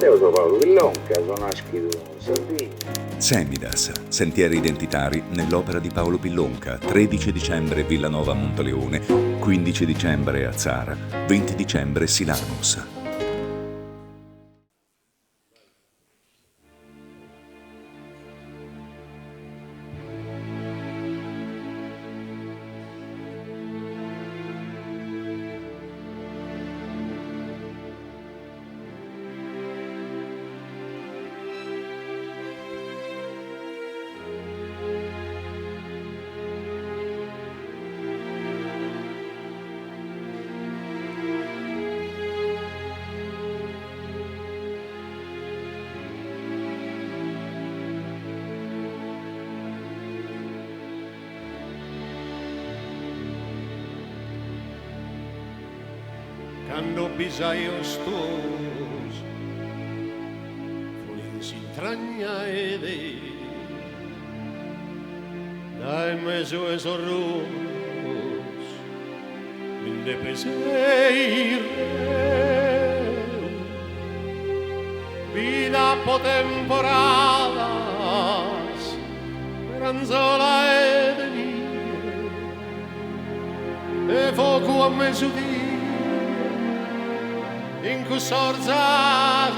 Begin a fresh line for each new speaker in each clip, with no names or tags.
Deo so Paulu Pillonca, so nàschidu in Sardigna.
Semidas, sentieri identitari nell'opera di Paolo Pillonca, 13 dicembre Villanova Monteleone, 15 dicembre Atzara, 20 dicembre Silanus.
Cando bisajos tuos fun in s'intragna 'e Deu, dae mesu 'e sos ruos mi nde pesei reu. Bid'apo temporadas, peranzola e de nie, E fogu a mesudie in cussorzas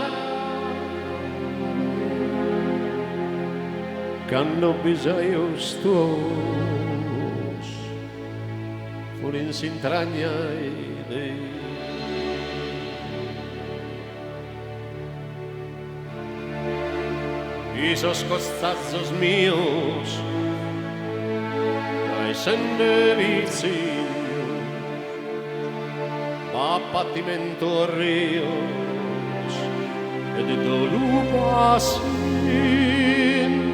Cando bisajos tuos fun in s'intragna 'e Deu. I sos costazos mios dae sende pitzinnu b'at patimentu rios e de dolu b'at sinnu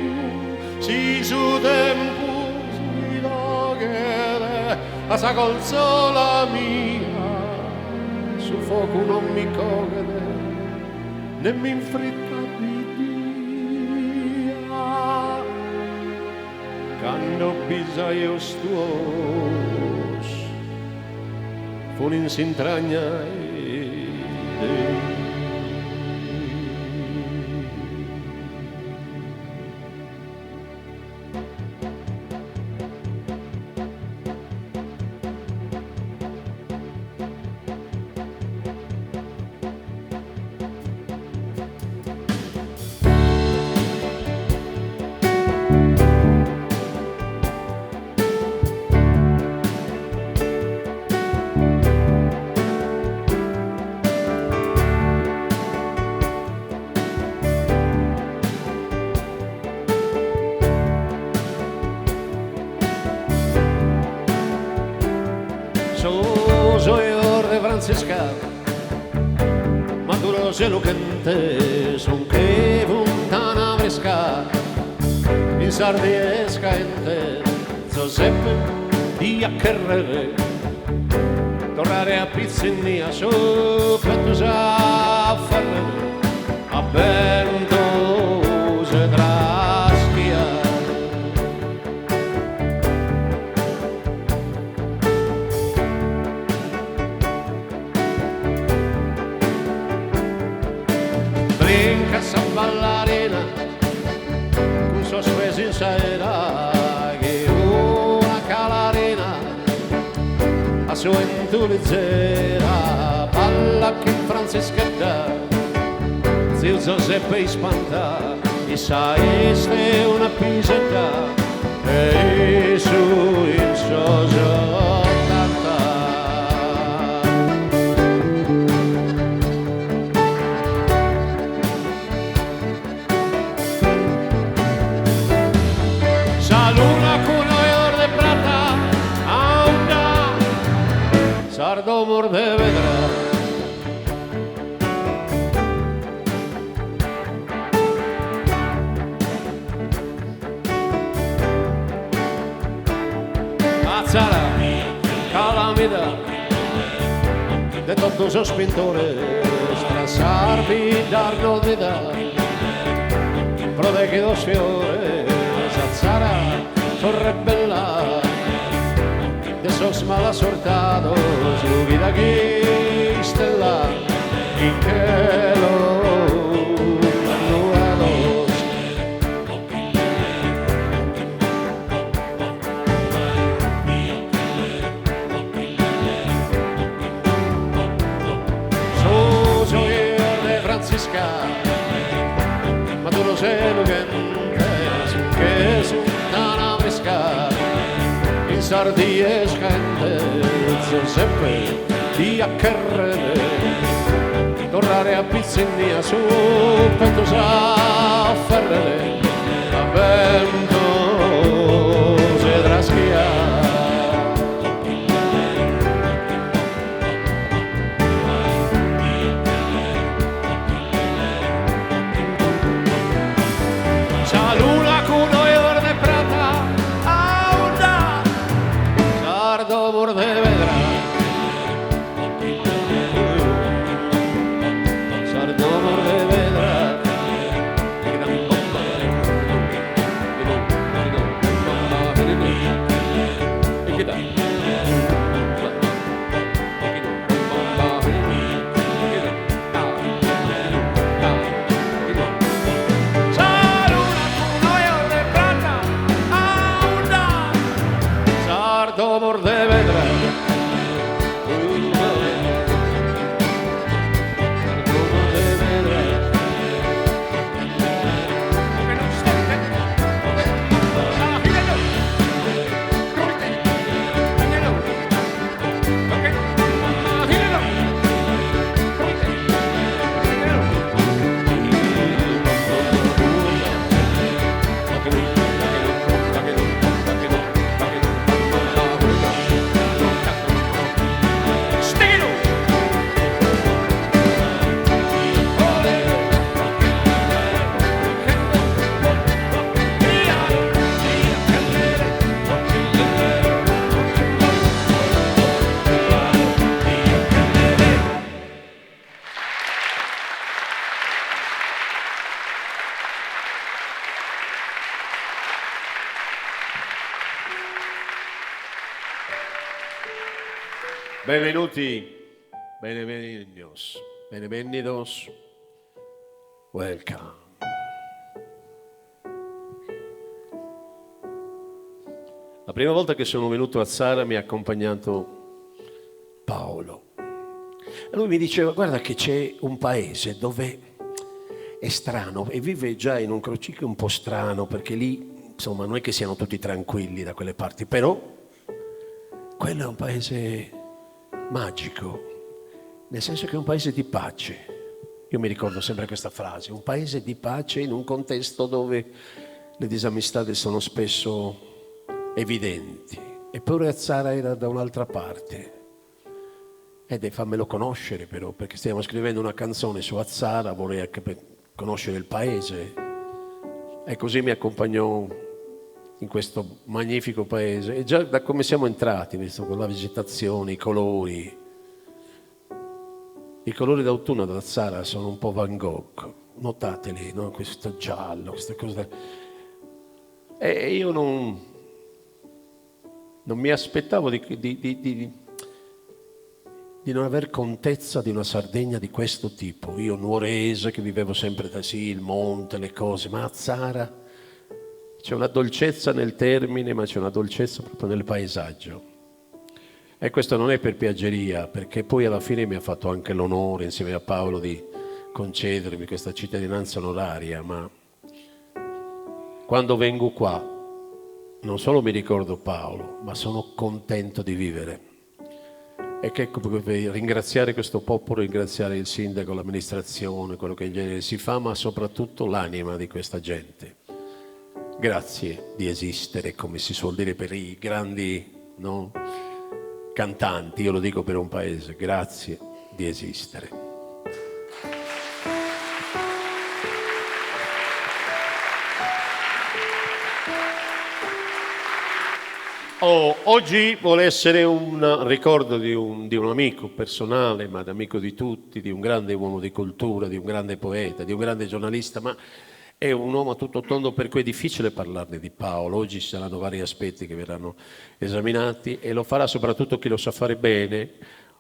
si su tempus mi doghet a sa colzola mia su fogu non mi coghet Ne m'infrittat biddia cando bisajos tuos fun in s'intragna 'e Deu. Sos ojos de Frantzisca maduros e lughentes sun che funtana frisca in sas dies caentes. Zoseppe diat cherrer torrare a pitzinnia su pettus a ferrer a bentos e traschia. Brincat sa ballarina cun sos pes in s'aera che una calarina a su 'entu lizera balla chin Frantzischedda Tziu Zoseppe ispanta issa est una pisedda e issu in sos otanta. Sa luna cun ojos de prata aunda sas domos de pedra. Atzara, calamida de totu sos pintores tra sas biddas nodidas pro dèchidos fiores Atzara, sorre bella de sos malassortados lughida che istella in chelu. brisca, ma tu non sei lughente, su che suntana brisca, in sas dies gente, Zoseppe dia cherrere torrare a pitzinnia su pettus a ferrere a bentos e traschia. Sa luna cun ojos de prata aunda sas domos de pedra. Sas domos de pedra. Sa luna cun ojos de prata aunda sas domos de pedra. Sas domos de pedra. Benvenuti, benevenidos, benevennidos, welcome. La prima volta che sono venuto a Atzara mi ha accompagnato Paolo. E lui mi diceva, guarda che c'è un paese dove è strano e vive già in un crocicchio un po' strano, perché lì, insomma, non è che siano tutti tranquilli da quelle parti, però quello è un paese magico, nel senso che è un paese di pace. Io mi ricordo sempre questa frase, un paese di pace in un contesto dove le disamistade sono spesso evidenti. Eppure Atzara era da un'altra parte. Ed è fammelo conoscere però, perché stiamo scrivendo una canzone su Atzara, vorrei anche conoscere il paese. E così mi accompagnò in questo magnifico paese. E già da come siamo entrati, visto con la vegetazione, i colori. I colori d'autunno ad Atzara sono un po' Van Gogh, notateli, no? Questo giallo, questa cosa. E io non mi aspettavo di non aver contezza di una Sardegna di questo tipo. Io nuorese che vivevo sempre da sì, il monte, le cose, ma Atzara c'è una dolcezza nel termine, ma c'è una dolcezza proprio nel paesaggio. E questo non è per piaggeria, perché poi alla fine mi ha fatto anche l'onore insieme a Paolo di concedermi questa cittadinanza onoraria, ma quando vengo qua non solo mi ricordo Paolo, ma sono contento di vivere. E che ecco, per ringraziare questo popolo, ringraziare il sindaco, l'amministrazione, quello che in genere si fa, ma soprattutto l'anima di questa gente. Grazie di esistere, come si suol dire per i grandi, no, cantanti, io lo dico per un paese, grazie di esistere. Oh, oggi vuole essere un ricordo di un amico personale, ma amico di tutti, di un grande uomo di cultura, di un grande poeta, di un grande giornalista, ma è un uomo a tutto tondo, per cui è difficile parlarne di Paolo. Oggi ci saranno vari aspetti che verranno esaminati e lo farà soprattutto chi lo sa fare bene,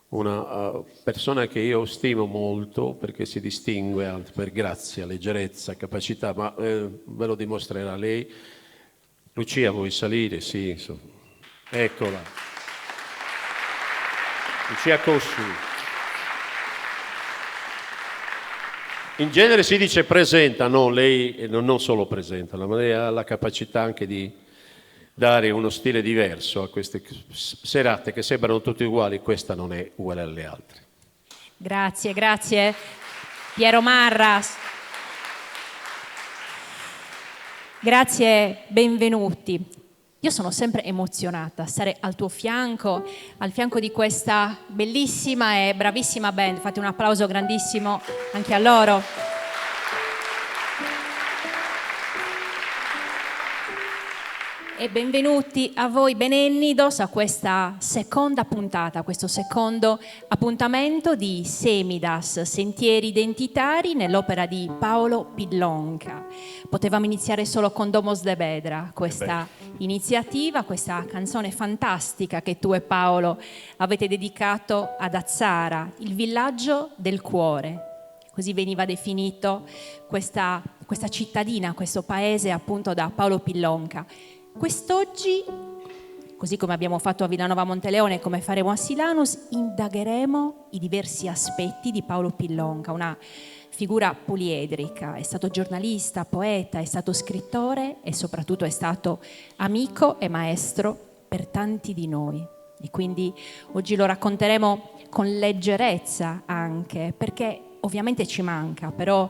una persona che io stimo molto perché si distingue anche per grazia, leggerezza, capacità, ma ve lo dimostrerà lei. Lucia, vuoi salire? Sì, insomma. Eccola. Lucia Cossu. In genere si dice presenta, no, lei non solo presenta, ma lei ha la capacità anche di dare uno stile diverso a queste serate che sembrano tutte uguali, questa non è uguale alle altre.
Grazie, grazie Piero Marras. Grazie, benvenuti. Io sono sempre emozionata a stare al tuo fianco, al fianco di questa bellissima e bravissima band. Fate un applauso grandissimo anche a loro. E benvenuti a voi Benennidos a questa seconda puntata, a questo secondo appuntamento di Semidas, Sentieri Identitari nell'opera di Paolo Pillonca. Potevamo iniziare solo con Domos de Bedra, questa iniziativa, questa canzone fantastica che tu e Paolo avete dedicato ad Atzara, il villaggio del cuore. Così veniva definito questa, questa cittadina, questo paese appunto da Paolo Pillonca. Quest'oggi, così come abbiamo fatto a Villanova Monteleone e come faremo a Silanus, indagheremo i diversi aspetti di Paolo Pillonca, una figura poliedrica, è stato giornalista, poeta, è stato scrittore e soprattutto è stato amico e maestro per tanti di noi. E quindi oggi lo racconteremo con leggerezza anche, perché ovviamente ci manca, però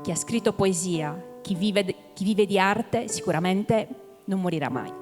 chi ha scritto poesia, chi vive, chi vive di arte sicuramente non morirà mai.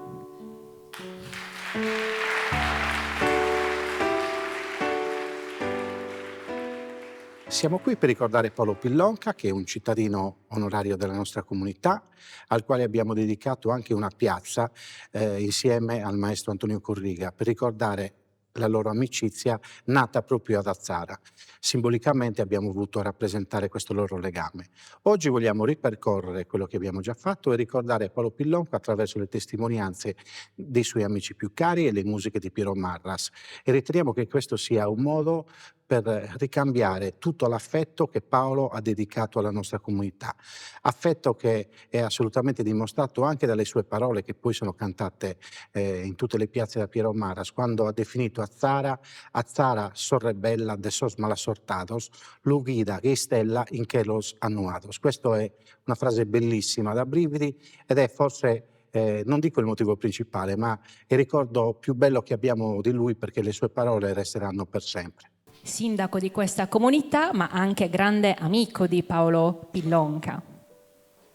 Siamo qui per ricordare Paolo Pillonca, che è un cittadino onorario della nostra comunità, al quale abbiamo dedicato anche una piazza eh, insieme al maestro Antonio Corriga, per ricordare la loro amicizia nata proprio ad Atzara. Simbolicamente abbiamo voluto rappresentare questo loro legame. Oggi vogliamo ripercorrere quello che abbiamo già fatto e ricordare Paolo Pillonca attraverso le testimonianze dei suoi amici più cari e le musiche di Piero Marras e riteniamo che questo sia un modo per ricambiare tutto l'affetto che Paolo ha dedicato alla nostra comunità. Affetto che è assolutamente dimostrato anche dalle sue parole che poi sono cantate eh, in tutte le piazze da Piero Marras, quando ha definito Atzara, Atzara sorre bella de sos malassortados, lughida che istella in chelos annuados. Questa è una frase bellissima da brividi ed è forse eh, non dico il motivo principale, ma il ricordo più bello che abbiamo di lui perché le sue parole resteranno per sempre.
Sindaco di questa comunità, ma anche grande amico di Paolo Pillonca.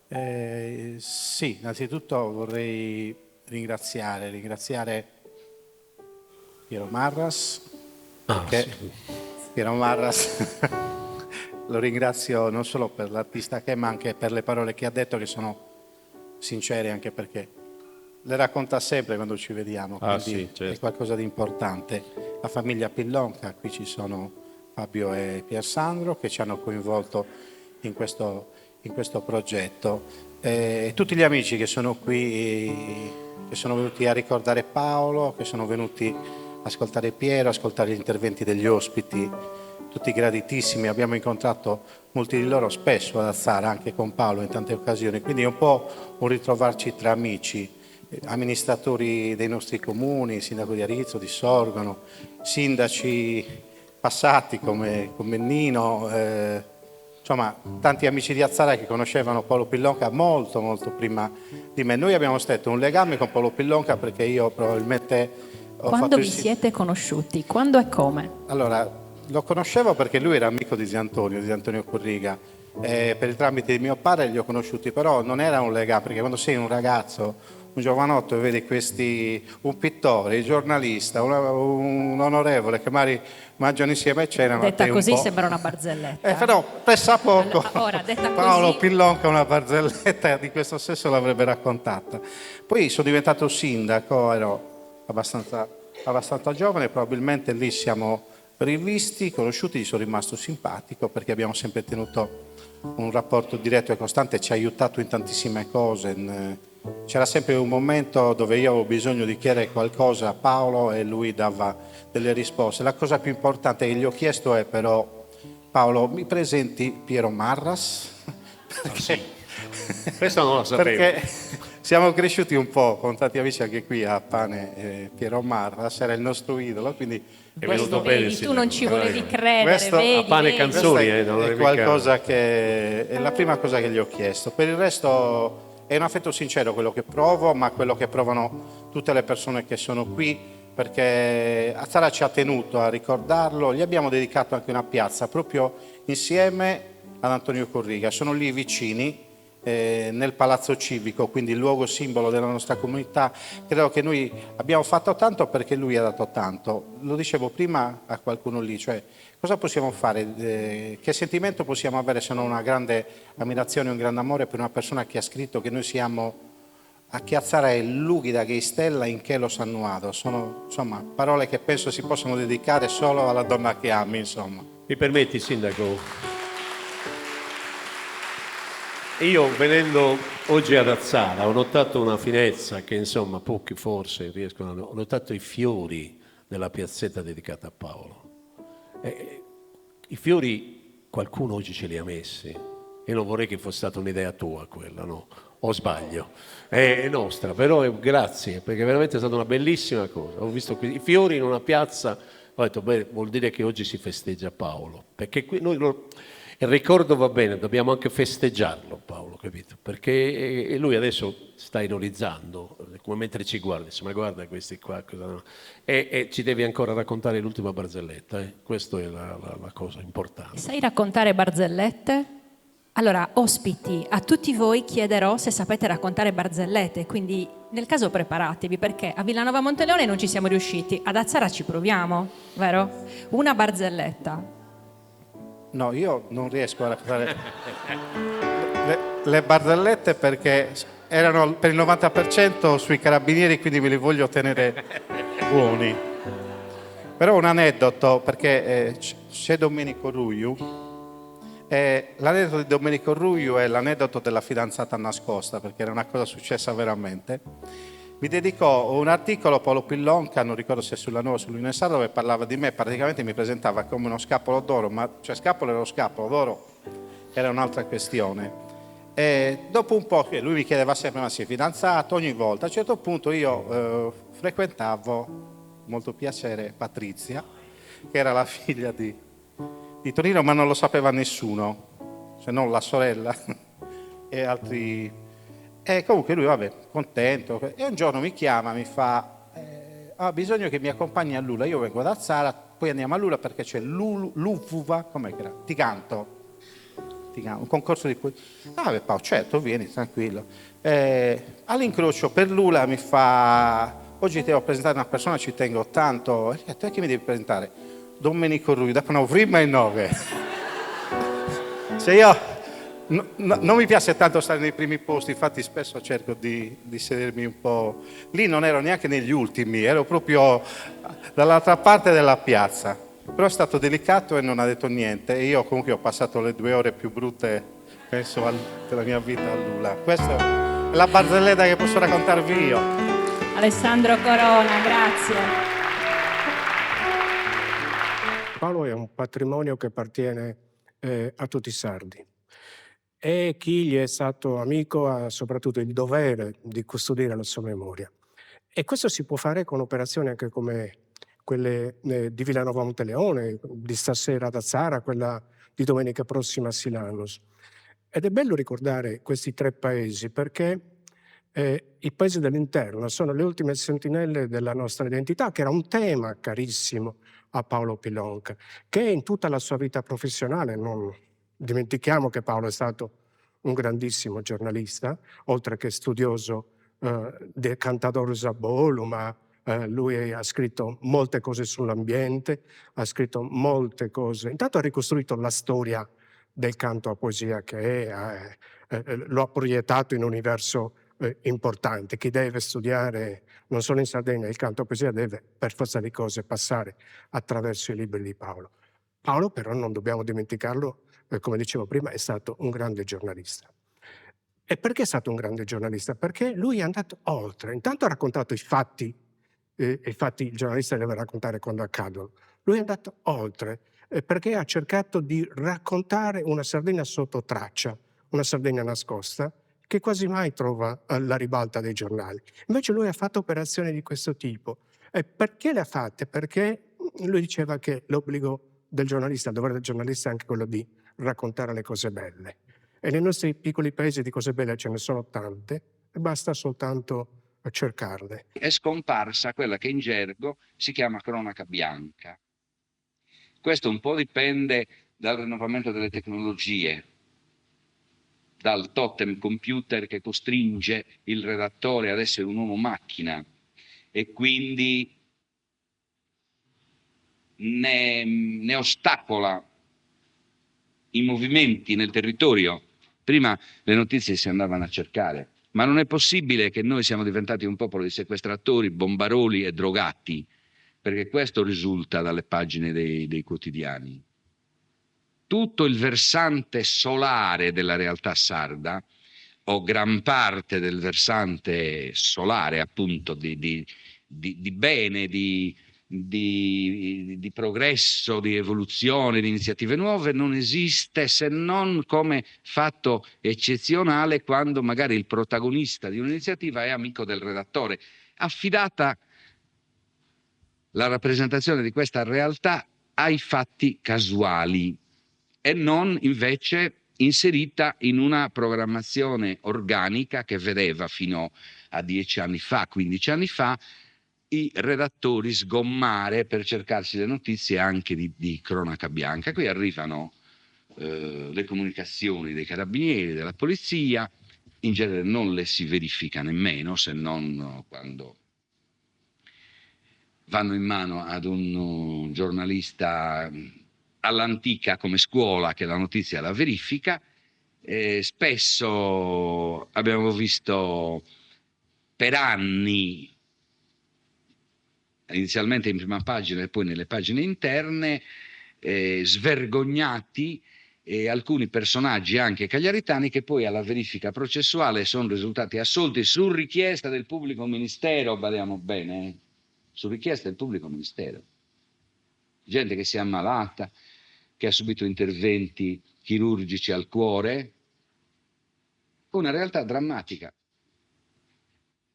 Eh, sì, innanzitutto vorrei ringraziare, ringraziare Piero Marras, ah, sì. Piero Marras lo ringrazio non solo per l'artista che è, ma anche per le parole che ha detto che sono sincere anche perché le racconta sempre quando ci vediamo, ah, quindi sì, certo. è qualcosa di importante. La famiglia Pillonca, qui ci sono Fabio e Pier Sandro che ci hanno coinvolto in questo, in questo progetto. E tutti gli amici che sono qui, che sono venuti a ricordare Paolo, che sono venuti a ascoltare Piero, ascoltare gli interventi degli ospiti, tutti graditissimi, abbiamo incontrato molti di loro spesso ad Atzara, anche con Paolo in tante occasioni, quindi è un po' un ritrovarci tra amici, amministratori dei nostri comuni, sindaco di Aritzo, di Sorgono, sindaci passati come, come Nino, eh, insomma tanti amici di Atzara che conoscevano Paolo Pillonca molto molto prima di me. Noi abbiamo stretto un legame con Paolo Pillonca perché io probabilmente ho
Quando
fatto
vi
il...
siete conosciuti? Quando e come?
Allora, lo conoscevo perché lui era amico di zio Antonio, di Antonio Corriga. Eh, per il tramite di mio padre li ho conosciuti, però non era un legame, perché quando sei un ragazzo, un giovanotto e vedi questi, un pittore, il giornalista, un, un onorevole che magari mangiano insieme a cena.
Detta così sembra una barzelletta.
Eh, però pressa poco.
Allora, detta
Paolo
così...
Pillonca una barzelletta di questo stesso l'avrebbe raccontata. Poi sono diventato sindaco, ero abbastanza, abbastanza giovane, probabilmente lì siamo rivisti, conosciuti, gli sono rimasto simpatico perché abbiamo sempre tenuto un rapporto diretto e costante, ci ha aiutato in tantissime cose. C'era sempre un momento dove io avevo bisogno di chiedere qualcosa a Paolo e lui dava delle risposte. La cosa più importante che gli ho chiesto è però, Paolo, mi presenti Piero Marras?
Perché, ah, sì. Questa non la sapevo.
Perché Siamo cresciuti un po' con tanti amici anche qui a Pane e Piero Marras, era il nostro idolo, quindi
È venuto bene,
Vedi, tu non ci volevi credere,
Questo-
vedi,
A pane e
vedi.
canzoni,
Questa
eh, non
è
è mica-
qualcosa che è la prima cosa che gli ho chiesto. Per il resto è un affetto sincero quello che provo, ma quello che provano tutte le persone che sono qui, perché Atzara ci ha tenuto a ricordarlo, gli abbiamo dedicato anche una piazza proprio insieme ad Antonio Corriga. Sono lì vicini eh, nel Palazzo Civico, quindi il luogo simbolo della nostra comunità. Credo che noi abbiamo fatto tanto perché lui ha dato tanto. Lo dicevo prima a qualcuno lì, cioè cosa possiamo fare? Eh, che sentimento possiamo avere se non una grande ammirazione e un grande amore per una persona che ha scritto che noi siamo a chiazzare lughida che stella in che lo sannuado. Sono insomma parole che penso si possano dedicare solo alla donna che ami, insomma.
Mi permetti, Sindaco? Io venendo oggi ad Atzara ho notato una finezza che insomma pochi forse riescono a... Ho notato i fiori nella piazzetta dedicata a Paolo. E, I fiori qualcuno oggi ce li ha messi e non vorrei che fosse stata un'idea tua quella, no? O sbaglio? È nostra, però è, grazie, perché veramente è stata una bellissima cosa. Ho visto i fiori in una piazza, ho detto, beh, vuol dire che oggi si festeggia Paolo, perché qui noi lo, il ricordo va bene, dobbiamo anche festeggiarlo Paolo, capito? Perché lui adesso sta ironizzando, come mentre ci guarda, dice, ma guarda questi qua, cosa no? E, e ci devi ancora raccontare l'ultima barzelletta, eh? Questa è la, la, la cosa importante.
Sai raccontare barzellette? Allora, ospiti, a tutti voi chiederò se sapete raccontare barzellette, quindi nel caso preparatevi, perché a Villanova Monteleone non ci siamo riusciti, ad Atzara ci proviamo, vero? Una barzelletta.
No, io non riesco a raccontare le, le barzellette perché erano per il 90% sui carabinieri, quindi ve li voglio tenere buoni. Però un aneddoto, perché eh, c'è Domenico Ruiu. Eh, l'aneddoto di Domenico Ruiu è l'aneddoto della fidanzata nascosta, perché era una cosa successa veramente. Mi dedicò un articolo Paolo Pillonca, non ricordo se sulla Nuova o sull'Unione Sarda, dove parlava di me, praticamente mi presentava come uno scapolo d'oro, ma cioè scapolo era lo scapolo, d'oro era un'altra questione. E dopo un po' lui mi chiedeva sempre ma si è fidanzato, ogni volta, a un certo punto io eh, frequentavo, molto piacere, Patrizia, che era la figlia di, di Torino, ma non lo sapeva nessuno, se non la sorella e altri. E comunque lui, vabbè, contento. E un giorno mi chiama, mi fa, eh, ha bisogno che mi accompagni a Lula. Io vengo da Zara, poi andiamo a Lula perché c'è l'Uvuva, com'è che era? Ti canto. Ti canto, un concorso di poesia. Ah, vabbè, Paolo, certo, vieni, tranquillo. Eh, all'incrocio per Lula mi fa, oggi ti devo presentare una persona, ci tengo tanto. E ho detto, chi mi devi presentare? Domenico Rui, da una prima e nove. Se io... No, no, non mi piace tanto stare nei primi posti, infatti spesso cerco di, di sedermi un po'. Lì non ero neanche negli ultimi, ero proprio dall'altra parte della piazza. Però è stato delicato e non ha detto niente. E io comunque ho passato le 2 ore più brutte, penso, al, della mia vita a Lula. Questa è la barzelletta che posso raccontarvi io.
Alessandro Corona, grazie.
Paolo è un patrimonio che appartiene eh, a tutti i sardi. E chi gli è stato amico ha soprattutto il dovere di custodire la sua memoria. E questo si può fare con operazioni anche come quelle eh, di Villanova Monteleone, di stasera ad Atzara, quella di domenica prossima a Silanus. Ed è bello ricordare questi tre paesi perché eh, i paesi dell'interno sono le ultime sentinelle della nostra identità, che era un tema carissimo a Paolo Pillonca, che in tutta la sua vita professionale, non dimentichiamo che Paolo è stato un grandissimo giornalista, oltre che studioso eh, del Cantadores a Bolu, ma eh, lui ha scritto molte cose sull'ambiente, ha scritto molte cose. Intanto ha ricostruito la storia del canto a poesia che è, eh, eh, lo ha proiettato in un universo eh, importante. Chi deve studiare non solo in Sardegna il canto a poesia deve per forza di cose passare attraverso i libri di Paolo. Paolo però non dobbiamo dimenticarlo, eh, come dicevo prima, è stato un grande giornalista. E perché è stato un grande giornalista? Perché lui è andato oltre. Intanto ha raccontato i fatti, eh, i fatti il giornalista deve raccontare quando accadono. Lui è andato oltre eh, perché ha cercato di raccontare una Sardegna sotto traccia, una Sardegna nascosta, che quasi mai trova la ribalta dei giornali. Invece lui ha fatto operazioni di questo tipo. E perché le ha fatte? Perché lui diceva che l'obbligo del giornalista, il dovere del giornalista è anche quello di raccontare le cose belle. E nei nostri piccoli paesi di cose belle ce ne sono tante, e basta soltanto cercarle.
È scomparsa quella che in gergo si chiama cronaca bianca. Questo un po' dipende dal rinnovamento delle tecnologie, dal totem computer che costringe il redattore ad essere un uomo macchina e quindi ne, ne ostacola i movimenti nel territorio. Prima le notizie si andavano a cercare, ma non è possibile che noi siamo diventati un popolo di sequestratori, bombaroli e drogati, perché questo risulta dalle pagine dei, dei quotidiani. Tutto il versante solare della realtà sarda, o gran parte del versante solare, appunto, di, di, di, di bene, di, di, di, progresso, di evoluzione, di iniziative nuove, non esiste se non come fatto eccezionale quando magari il protagonista di un'iniziativa è amico del redattore. Affidata la rappresentazione di questa realtà ai fatti casuali e non invece inserita in una programmazione organica che vedeva fino a 10 anni fa, 15 anni fa, i redattori sgommare per cercarsi le notizie anche di, di cronaca bianca. Qui arrivano eh, le comunicazioni dei carabinieri, della polizia, in genere non le si verifica nemmeno se non quando vanno in mano ad un giornalista all'antica come scuola che la notizia la verifica. Eh, spesso abbiamo visto per anni, inizialmente in prima pagina e poi nelle pagine interne, eh, svergognati e alcuni personaggi anche cagliaritani che poi alla verifica processuale sono risultati assolti su richiesta del pubblico ministero, badiamo bene, eh, su richiesta del pubblico ministero. Gente che si è ammalata, che ha subito interventi chirurgici al cuore, una realtà drammatica.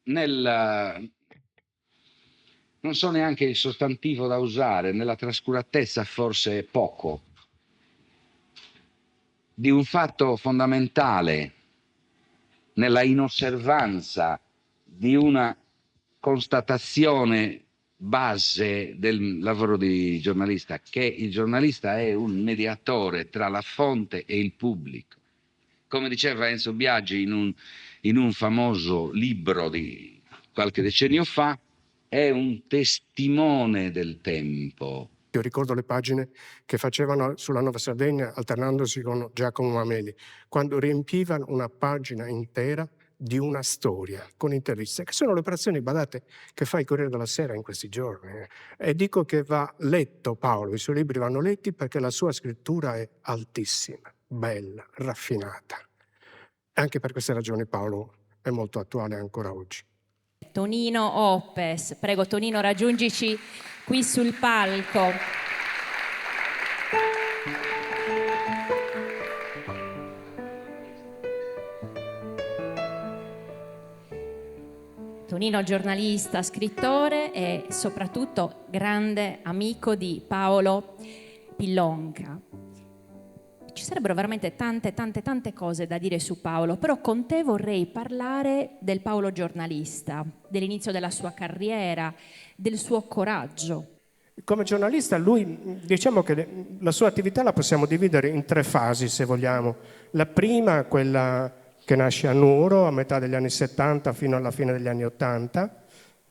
Nel, non so neanche il sostantivo da usare, nella trascuratezza forse poco, di un fatto fondamentale, nella inosservanza di una constatazione base del lavoro di giornalista, che il giornalista è un mediatore tra la fonte e il pubblico. Come diceva Enzo Biagi in un, in un famoso libro di qualche decennio fa, è un testimone del tempo.
Io ricordo le pagine che facevano sulla Nuova Sardegna alternandosi con Giacomo Mameli, quando riempivano una pagina intera di una storia con interviste, che sono le operazioni, badate, che fa il Corriere della Sera in questi giorni. E dico che va letto Paolo, i suoi libri vanno letti perché la sua scrittura è altissima, bella, raffinata. Anche per queste ragioni Paolo è molto attuale ancora oggi.
Tonino Oppes, prego Tonino raggiungici qui sul palco. Tonino giornalista, scrittore e soprattutto grande amico di Paolo Pillonca. Ci sarebbero veramente tante, tante, tante cose da dire su Paolo, però con te vorrei parlare del Paolo giornalista, dell'inizio della sua carriera, del suo coraggio.
Come giornalista lui, diciamo che la sua attività la possiamo dividere in tre fasi, se vogliamo. La prima, quella che nasce a Nuoro a metà degli anni 70 fino alla fine degli anni 80,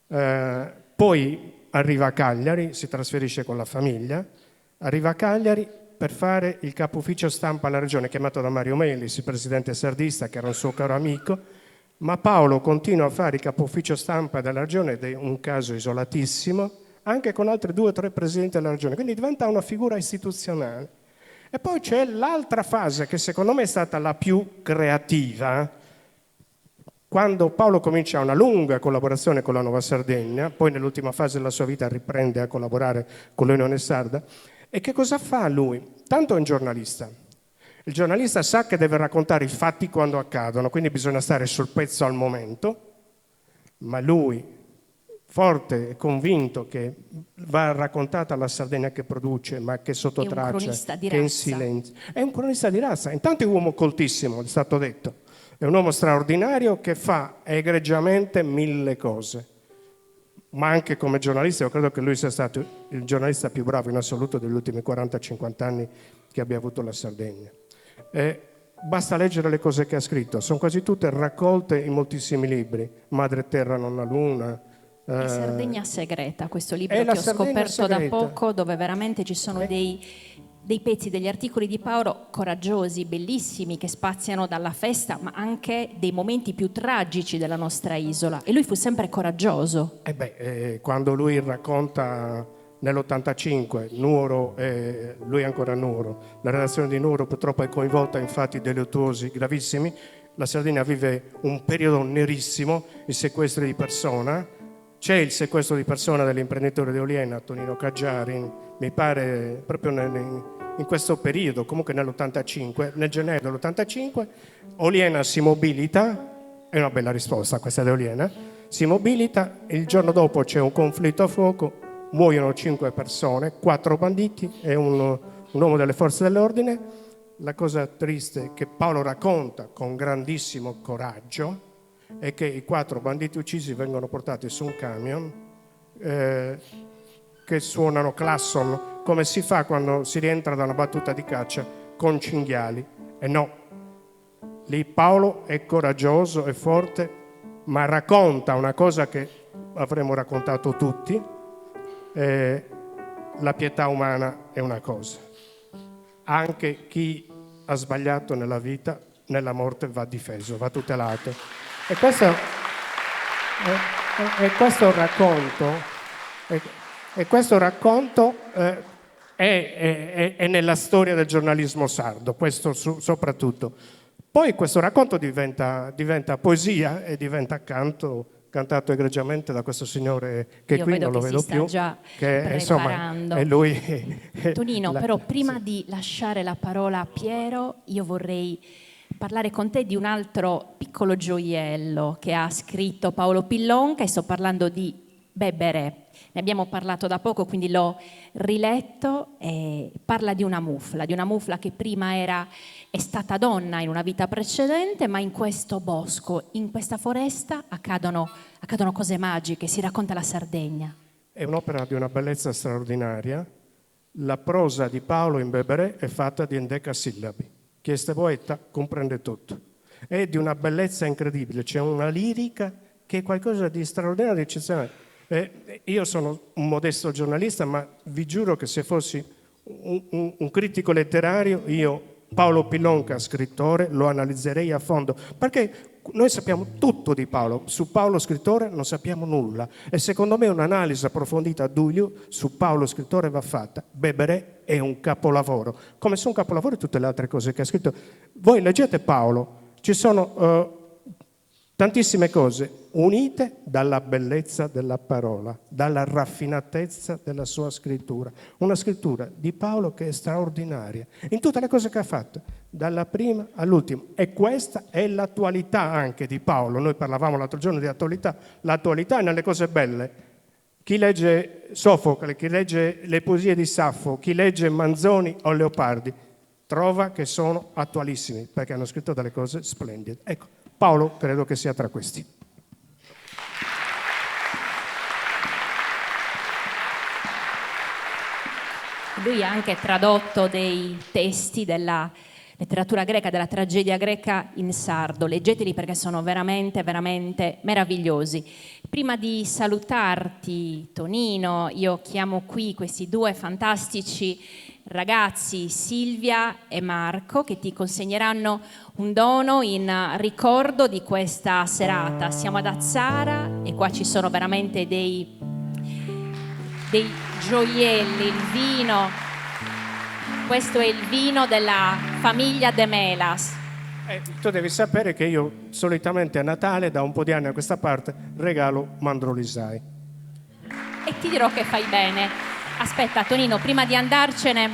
eh, poi arriva a Cagliari, si trasferisce con la famiglia, arriva a Cagliari per fare il capo ufficio stampa alla regione, chiamato da Mario Melis, il presidente sardista, che era un suo caro amico, ma Paolo continua a fare il capo ufficio stampa della regione ed è un caso isolatissimo, anche con altri due o tre presidenti della regione, quindi diventa una figura istituzionale. E poi c'è l'altra fase che secondo me è stata la più creativa, quando Paolo comincia una lunga collaborazione con la Nuova Sardegna, poi nell'ultima fase della sua vita riprende a collaborare con l'Unione Sarda, e che cosa fa lui? Tanto è un giornalista. Il giornalista sa che deve raccontare i fatti quando accadono, quindi bisogna stare sul pezzo al momento, ma lui, forte e convinto che va raccontata la Sardegna che produce, ma che sotto traccia, che in silenzio. È un cronista di razza, intanto è un uomo coltissimo, è stato detto, è un uomo straordinario che fa egregiamente mille cose ma anche come giornalista, io credo che lui sia stato il giornalista più bravo in assoluto degli ultimi 40-50 anni che abbia avuto la Sardegna. Eh, basta leggere le cose che ha scritto, sono quasi tutte raccolte in moltissimi libri, Madre Terra, Nonna Luna.
Eh, Sardegna Segreta, questo libro che ho scoperto segreta. da poco, dove veramente ci sono eh. dei dei pezzi, degli articoli di Paolo coraggiosi, bellissimi, che spaziano dalla festa, ma anche dei momenti più tragici della nostra isola. E lui fu sempre coraggioso.
Eh beh, eh, quando lui racconta nell'85 Nuoro, eh, lui è ancora a Nuoro, la redazione di Nuoro purtroppo è coinvolta in fatti delittuosi gravissimi, la Sardegna vive un periodo nerissimo, i sequestri di persona, c'è il sequestro di persona dell'imprenditore di Oliena, Tonino Caggiari, mi pare proprio nel, in questo periodo, comunque nell'85, nel gennaio dell'85, Oliena si mobilita, è una bella risposta questa di Oliena, si mobilita, il giorno dopo c'è un conflitto a fuoco, muoiono cinque persone, quattro banditi e un, un uomo delle forze dell'ordine. La cosa triste che Paolo racconta con grandissimo coraggio è che i quattro banditi uccisi vengono portati su un camion eh, che suonano classon, come si fa quando si rientra da una battuta di caccia con cinghiali. E no, lì Paolo è coraggioso e forte, ma racconta una cosa che avremmo raccontato tutti, eh, la pietà umana è una cosa. Anche chi ha sbagliato nella vita, nella morte va difeso, va tutelato. E questo, e, e questo racconto, e, e questo racconto eh, è, è, è, nella storia del giornalismo sardo, questo su, soprattutto. Poi questo racconto diventa, diventa poesia e diventa canto cantato egregiamente da questo signore che
Io
qui non lo
che
vedo più,
già
che insomma è lui.
Tonino, la, però prima sì. di lasciare la parola a Piero, io vorrei parlare con te di un altro piccolo gioiello che ha scritto Paolo Pillonca e sto parlando di Beberè. Ne abbiamo parlato da poco, quindi l'ho riletto. E parla di una mufla, di una mufla che prima era, è stata donna in una vita precedente, ma in questo bosco, in questa foresta accadono, accadono cose magiche, si racconta la Sardegna.
È un'opera di una bellezza straordinaria. La prosa di Paolo in Beberè è fatta di endecasillabi. Chi è poeta comprende tutto. È di una bellezza incredibile, c'è una lirica che è qualcosa di straordinario, di eccezionale. Eh, io sono un modesto giornalista, ma vi giuro che se fossi un, un, un critico letterario, io Paolo Pillonca, scrittore, lo analizzerei a fondo, perché noi sappiamo tutto di Paolo, su Paolo scrittore non sappiamo nulla e secondo me un'analisi approfondita a Duglio su Paolo scrittore va fatta. Beberè è un capolavoro, come sono un capolavoro tutte le altre cose che ha scritto. Voi leggete Paolo, ci sono uh, tantissime cose unite dalla bellezza della parola, dalla raffinatezza della sua scrittura. Una scrittura di Paolo che è straordinaria in tutte le cose che ha fatto, dalla prima all'ultima. E questa è l'attualità anche di Paolo. Noi parlavamo l'altro giorno di attualità. L'attualità è nelle cose belle. Chi legge Sofocle, chi legge le poesie di Saffo, chi legge Manzoni o Leopardi, trova che sono attualissimi perché hanno scritto delle cose splendide. Ecco, Paolo credo che sia tra questi.
Lui ha anche tradotto dei testi della letteratura greca, della tragedia greca in sardo. Leggeteli perché sono veramente, veramente meravigliosi. Prima di salutarti, Tonino, io chiamo qui questi due fantastici ragazzi, Silvia e Marco, che ti consegneranno un dono in ricordo di questa serata. Siamo ad Azzara e qua ci sono veramente dei, dei gioielli, il vino. Questo è il vino della famiglia De Melas.
Eh, tu devi sapere che io solitamente a Natale, da un po' di anni a questa parte, regalo mandrolisai.
E ti dirò che fai bene. Aspetta, Tonino, prima di andarcene,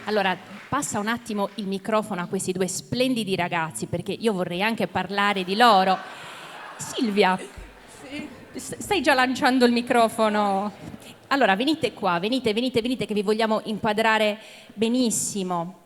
allora. Passa un attimo il microfono a questi due splendidi ragazzi perché io vorrei anche parlare di loro. Silvia, stai già lanciando il microfono. Allora, venite qua, venite, venite, venite che vi vogliamo inquadrare benissimo.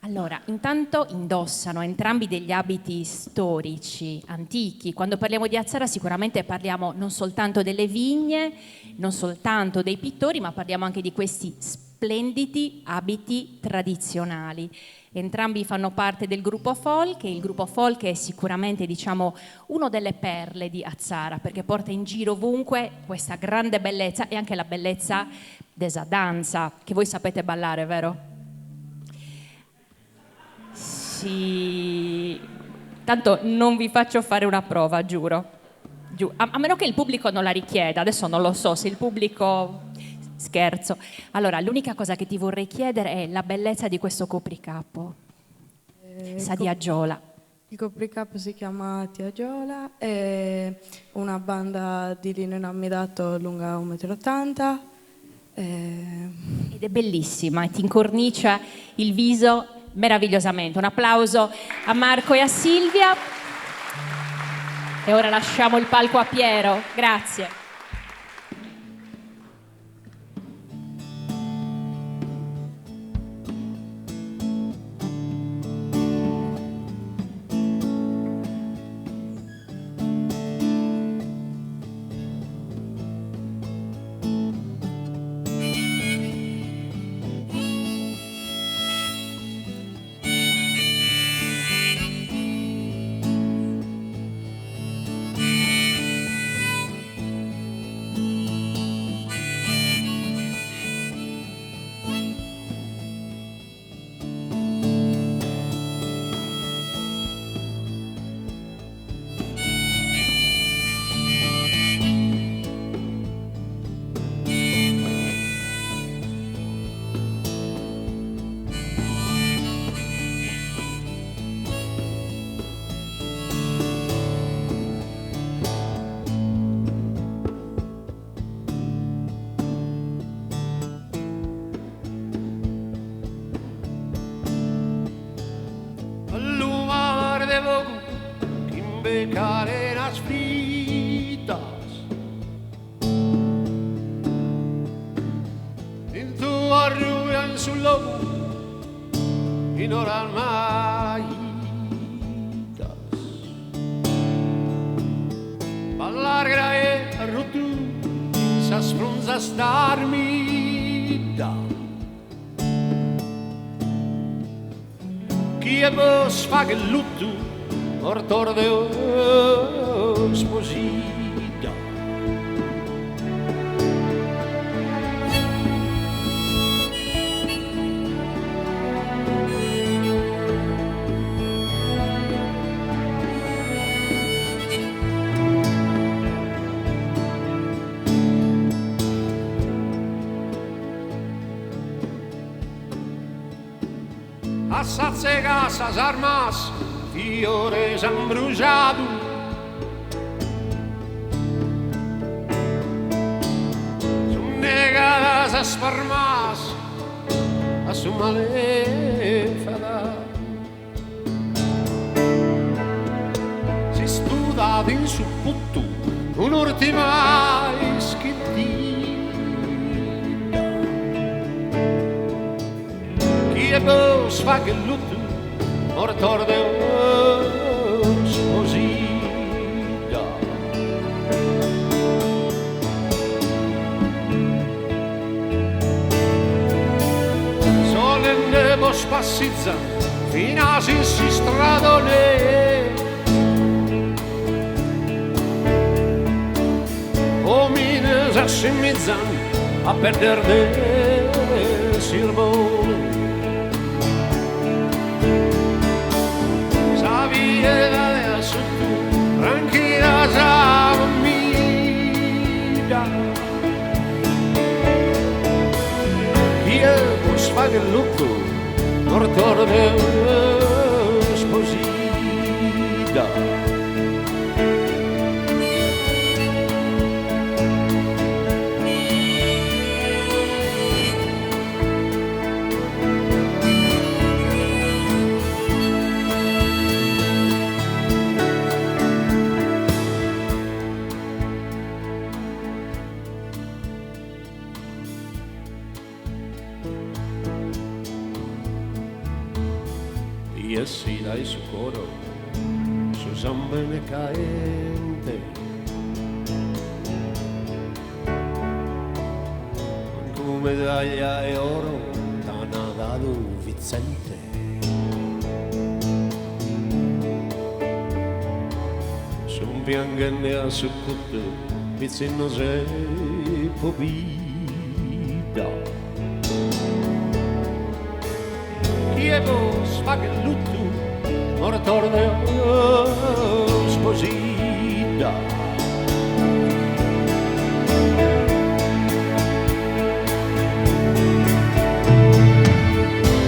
Allora, intanto indossano entrambi degli abiti storici, antichi. Quando parliamo di Atzara sicuramente parliamo non soltanto delle vigne, non soltanto dei pittori, ma parliamo anche di questi splendidi abiti tradizionali. Entrambi fanno parte del gruppo folk e il gruppo folk è sicuramente, diciamo, uno delle perle di Atzara, perché porta in giro ovunque questa grande bellezza e anche la bellezza della danza, che voi sapete ballare, vero? Sì, tanto non vi faccio fare una prova, giuro. A meno che il pubblico non la richieda, adesso non lo so se il pubblico... Scherzo. Allora, l'unica cosa che ti vorrei chiedere è la bellezza di questo copricapo. Sa di Agiola.
Il copricapo si chiama Tiagiola, è una banda di lino inamidato lunga 1,80 m.
Ed è bellissima, ti incornicia il viso meravigliosamente. Un applauso a Marco e a Silvia. E ora lasciamo il palco a Piero. Grazie.
Sas armas, fiores han bruxado. Son negadas as formas a su malefada. Si studa in su puttu un'ultima ischittina. Chi è bos fa che lutto mortor Deus posida. Sole nebo spassizza finas in si stradone. Homines assimizzan a perder de sirbone. Lutto, mortor Deus posida.
su coro su sambene caente. Mancu medaglia 'e oro t'ana dadu Vitzente. Sun pianghende a succuttu pitzinnos e pobidda. Chie bos faghet luttu mortos de Osposidda.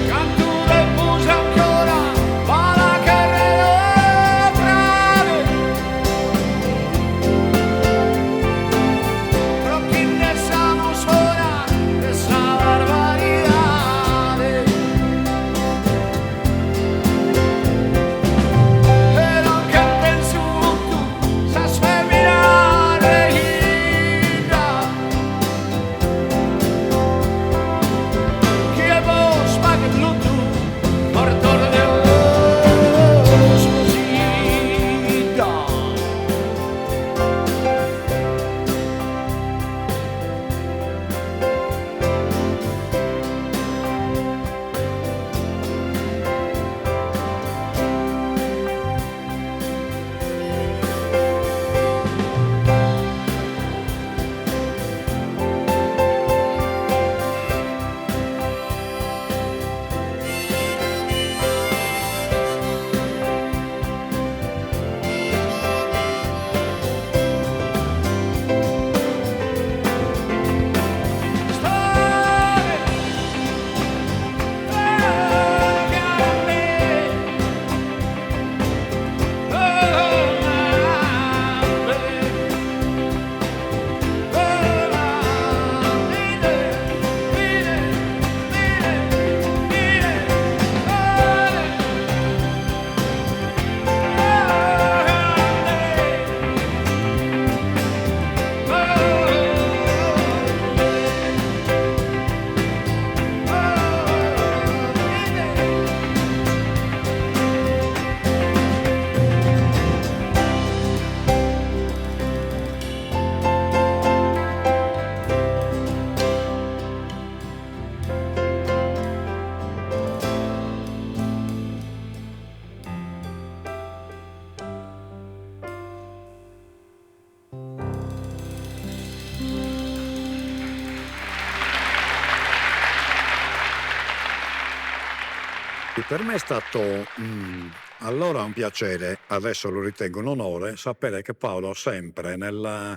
Cantu tempus ancora b'at a cherrer frade Pro chi nd'essamus fora de sa barbaridade E non canten su muttu sas feminas de 'idda Chie bos faghet luttu mortos de Osposidda.
Per me è stato allora un piacere, adesso lo ritengo un onore, sapere che Paolo sempre nella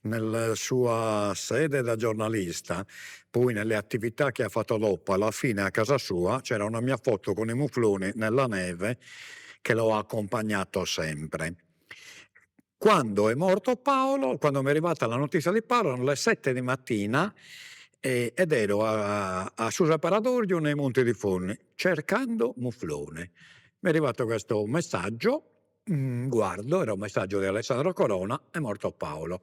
nella sua sede da giornalista, poi nelle attività che ha fatto dopo, alla fine a casa sua c'era una mia foto con i mufloni nella neve che lo ha accompagnato sempre. Quando è morto Paolo, quando mi è arrivata la notizia di Paolo, erano le sette di mattina ed ero a a su separadorju nei Monti di Fonni, cercando mufloni. M'est arrivato questo messaggio, guardo, era un messaggio di Alessandro Corona, è morto Paolo.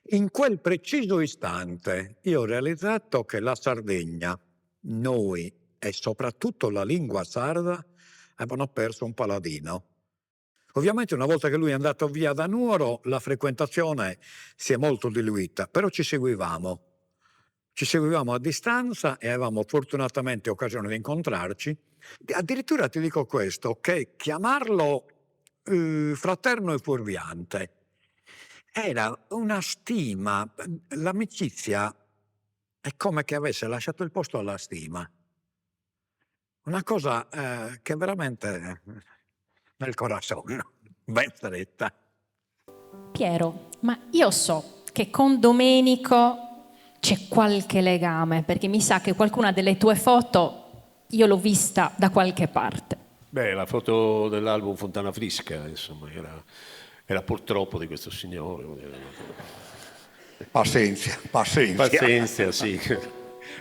In quel preciso istante io ho realizzato che la Sardegna, noi e soprattutto la lingua sarda avevano perso un paladino. Ovviamente una volta che lui è andato via da Nuoro la frequentazione si è molto diluita, però ci seguivamo. Ci seguivamo a distanza e avevamo fortunatamente occasione di incontrarci. Addirittura ti dico questo, che chiamarlo fraterno e fuorviante era una stima, l'amicizia è come che avesse lasciato il posto alla stima. Una cosa che veramente nel corazon, ben stretta.
Piero, ma io so che con Domenico c'è qualche legame, perché mi sa che qualcuna delle tue foto io l'ho vista da qualche parte.
Beh, la foto dell'album Fontana Frisca, insomma, era, era purtroppo di questo signore.
Pazienza, pazienza.
Pazienza, sì.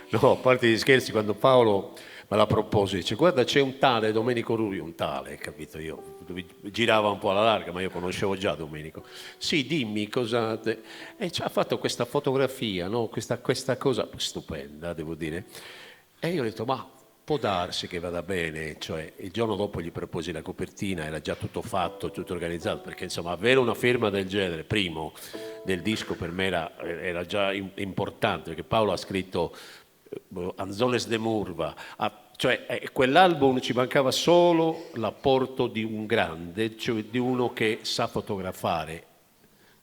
No, a parte gli scherzi, quando Paolo me la propose, dice guarda c'è un tale Domenico Ruiu, un tale, capito io, lui girava un po' alla larga, ma io conoscevo già Domenico. Sì, dimmi cosa... Te... E ci ha fatto questa fotografia, no? questa, questa cosa stupenda, devo dire. E io ho detto, ma... Può darsi che vada bene, cioè il giorno dopo gli proposi la copertina, era già tutto fatto, tutto organizzato, perché insomma avere una firma del genere, primo, del disco per me era, era già importante, perché Paolo ha scritto eh, Anzones de Murva, ha, cioè eh, quell'album ci mancava solo l'apporto di un grande, cioè di uno che sa fotografare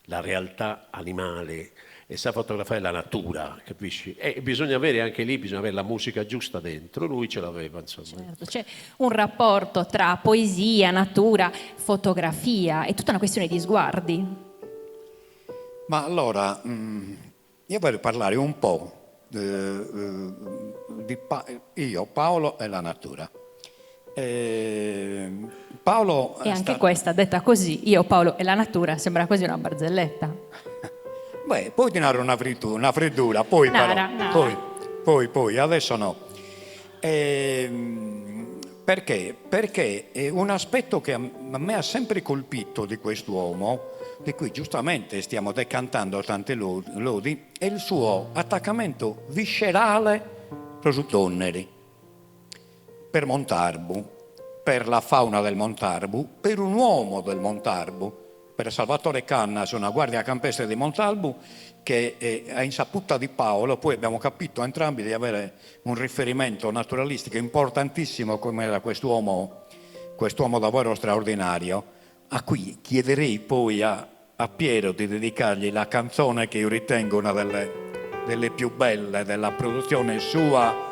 la realtà animale e sa fotografare la natura, capisci? E bisogna avere anche lì, bisogna avere la musica giusta dentro, lui ce l'aveva, insomma.
Certo, c'è un rapporto tra poesia, natura, fotografia, è tutta una questione di sguardi.
Ma allora, mm, io voglio parlare un po' eh, di pa- io, Paolo e la natura. Eh, Paolo
e anche sta... questa, detta così, io Paolo e la natura, sembra quasi una barzelletta.
Beh, poi ti narro una, frittura, una freddura, poi nara, però, nara. Poi, poi, poi, adesso no. Eh, perché? Perché è un aspetto che a me ha sempre colpito di quest'uomo, di cui giustamente stiamo decantando tante lodi, è il suo attaccamento viscerale su Donneri, per Montarbu, per la fauna del Montarbu, per un uomo del Montarbu, per Salvatore Cannas, una guardia campestre di Montalbu, che è a insaputa di Paolo, poi abbiamo capito entrambi di avere un riferimento naturalistico importantissimo come era quest'uomo, quest'uomo davvero straordinario, a cui chiederei poi a, a Piero di dedicargli la canzone che io ritengo una delle, delle più belle della produzione sua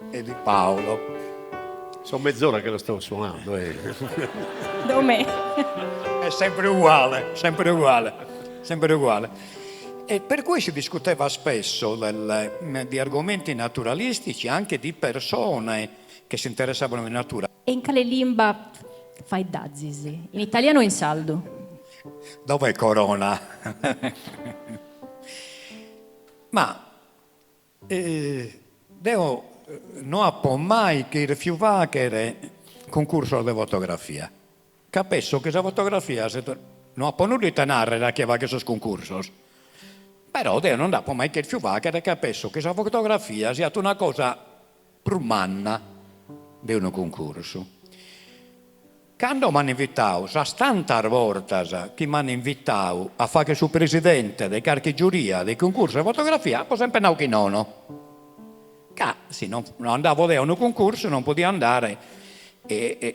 e di Paolo.
Sono mezz'ora che lo sto suonando. Eh.
Dove?
È sempre uguale, sempre uguale, sempre uguale. E per cui si discuteva spesso del, di argomenti naturalistici, anche di persone che si interessavano di natura.
E in cale limba faeddazis? In italiano o in sardu?
Dov'è Corona? Ma eh, deo no apo mai cherfiu faghere cuncursos de fotografia, ca penso chi sa fotografia no apo nudda ite narrere a chie faghet sos cuncursos, però deo non dd'apo mai cherfiu faghere ca penso chi sa fotografia siat una cosa prus manna de unu cuncursu. Cando m'an invitau, sas tantas bortas chi m'an invitau a fagher su presidente de carchi giuria de cuncursu de fotografia, apo sempre nau chi nono. Ca si no no andavo deo a unu cuncursu non podia andare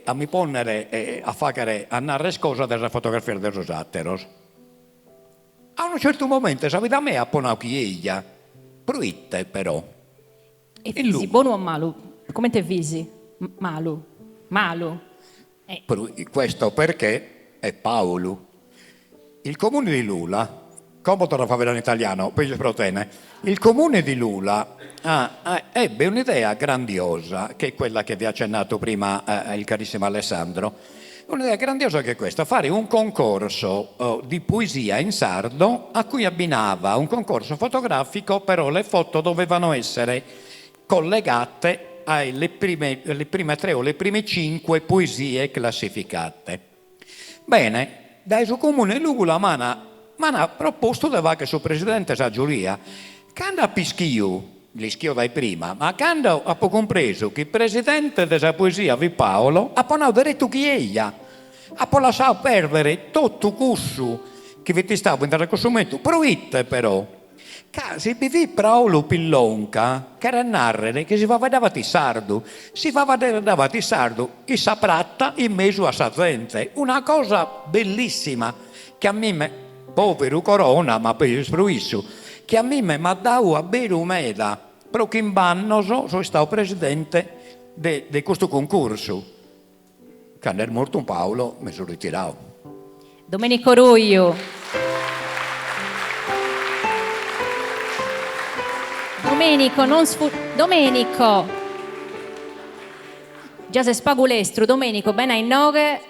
a mi ponnere a faghere a narrer cosas de sas fotografias de sos ateros. A unu certu momentu 'e sa vida mea apo nau chi eja, proite però?
E fis bonu o malu? Comente fis? Malu. Malu.
Eh. Questo perché è Paulu. Il comune di Lula, como torro a faeddare in italiano, peus pro tene, il comune di Lula ebbe un'idea grandiosa, che è quella che vi ha accennato prima il carissimo Alessandro, un'idea grandiosa che è questa, fare un concorso di poesia in sardo a cui abbinava un concorso fotografico, però le foto dovevano essere collegate alle prime, le prime tre o le prime cinque poesie classificate. Bene, dae su comune 'e Lula m'ana m'ana propostu de fagher su presidente 'e sa giuria. Cando apo ischiu, l'ischio dae prima, ma cando apo cumpresu chi presidente de sa poesia fit Paolo, apo nau deretu chi eja. Apo lassau perdere totu cussu chi fit istau fintzas a cussu momentu. Proite però? Ca si bi fit Paulu Pillonca cheret narrere chi si faveddavat in sardu, si faveddavat in sardu in sa prata in mesu a sa zente, una cosa bellissima chi a mime, poveru Corona, ma peus pro issu, chi a mime m'at dau aberu meda, pro chimb'annos so istau presidente de de custu cuncursu, cando est mortu Paolo mi so ritirau.
Domenico Ruiu. Domenico, non sfu... Domenico! Già ses pagu lestru, Domenico, beni a inoghe,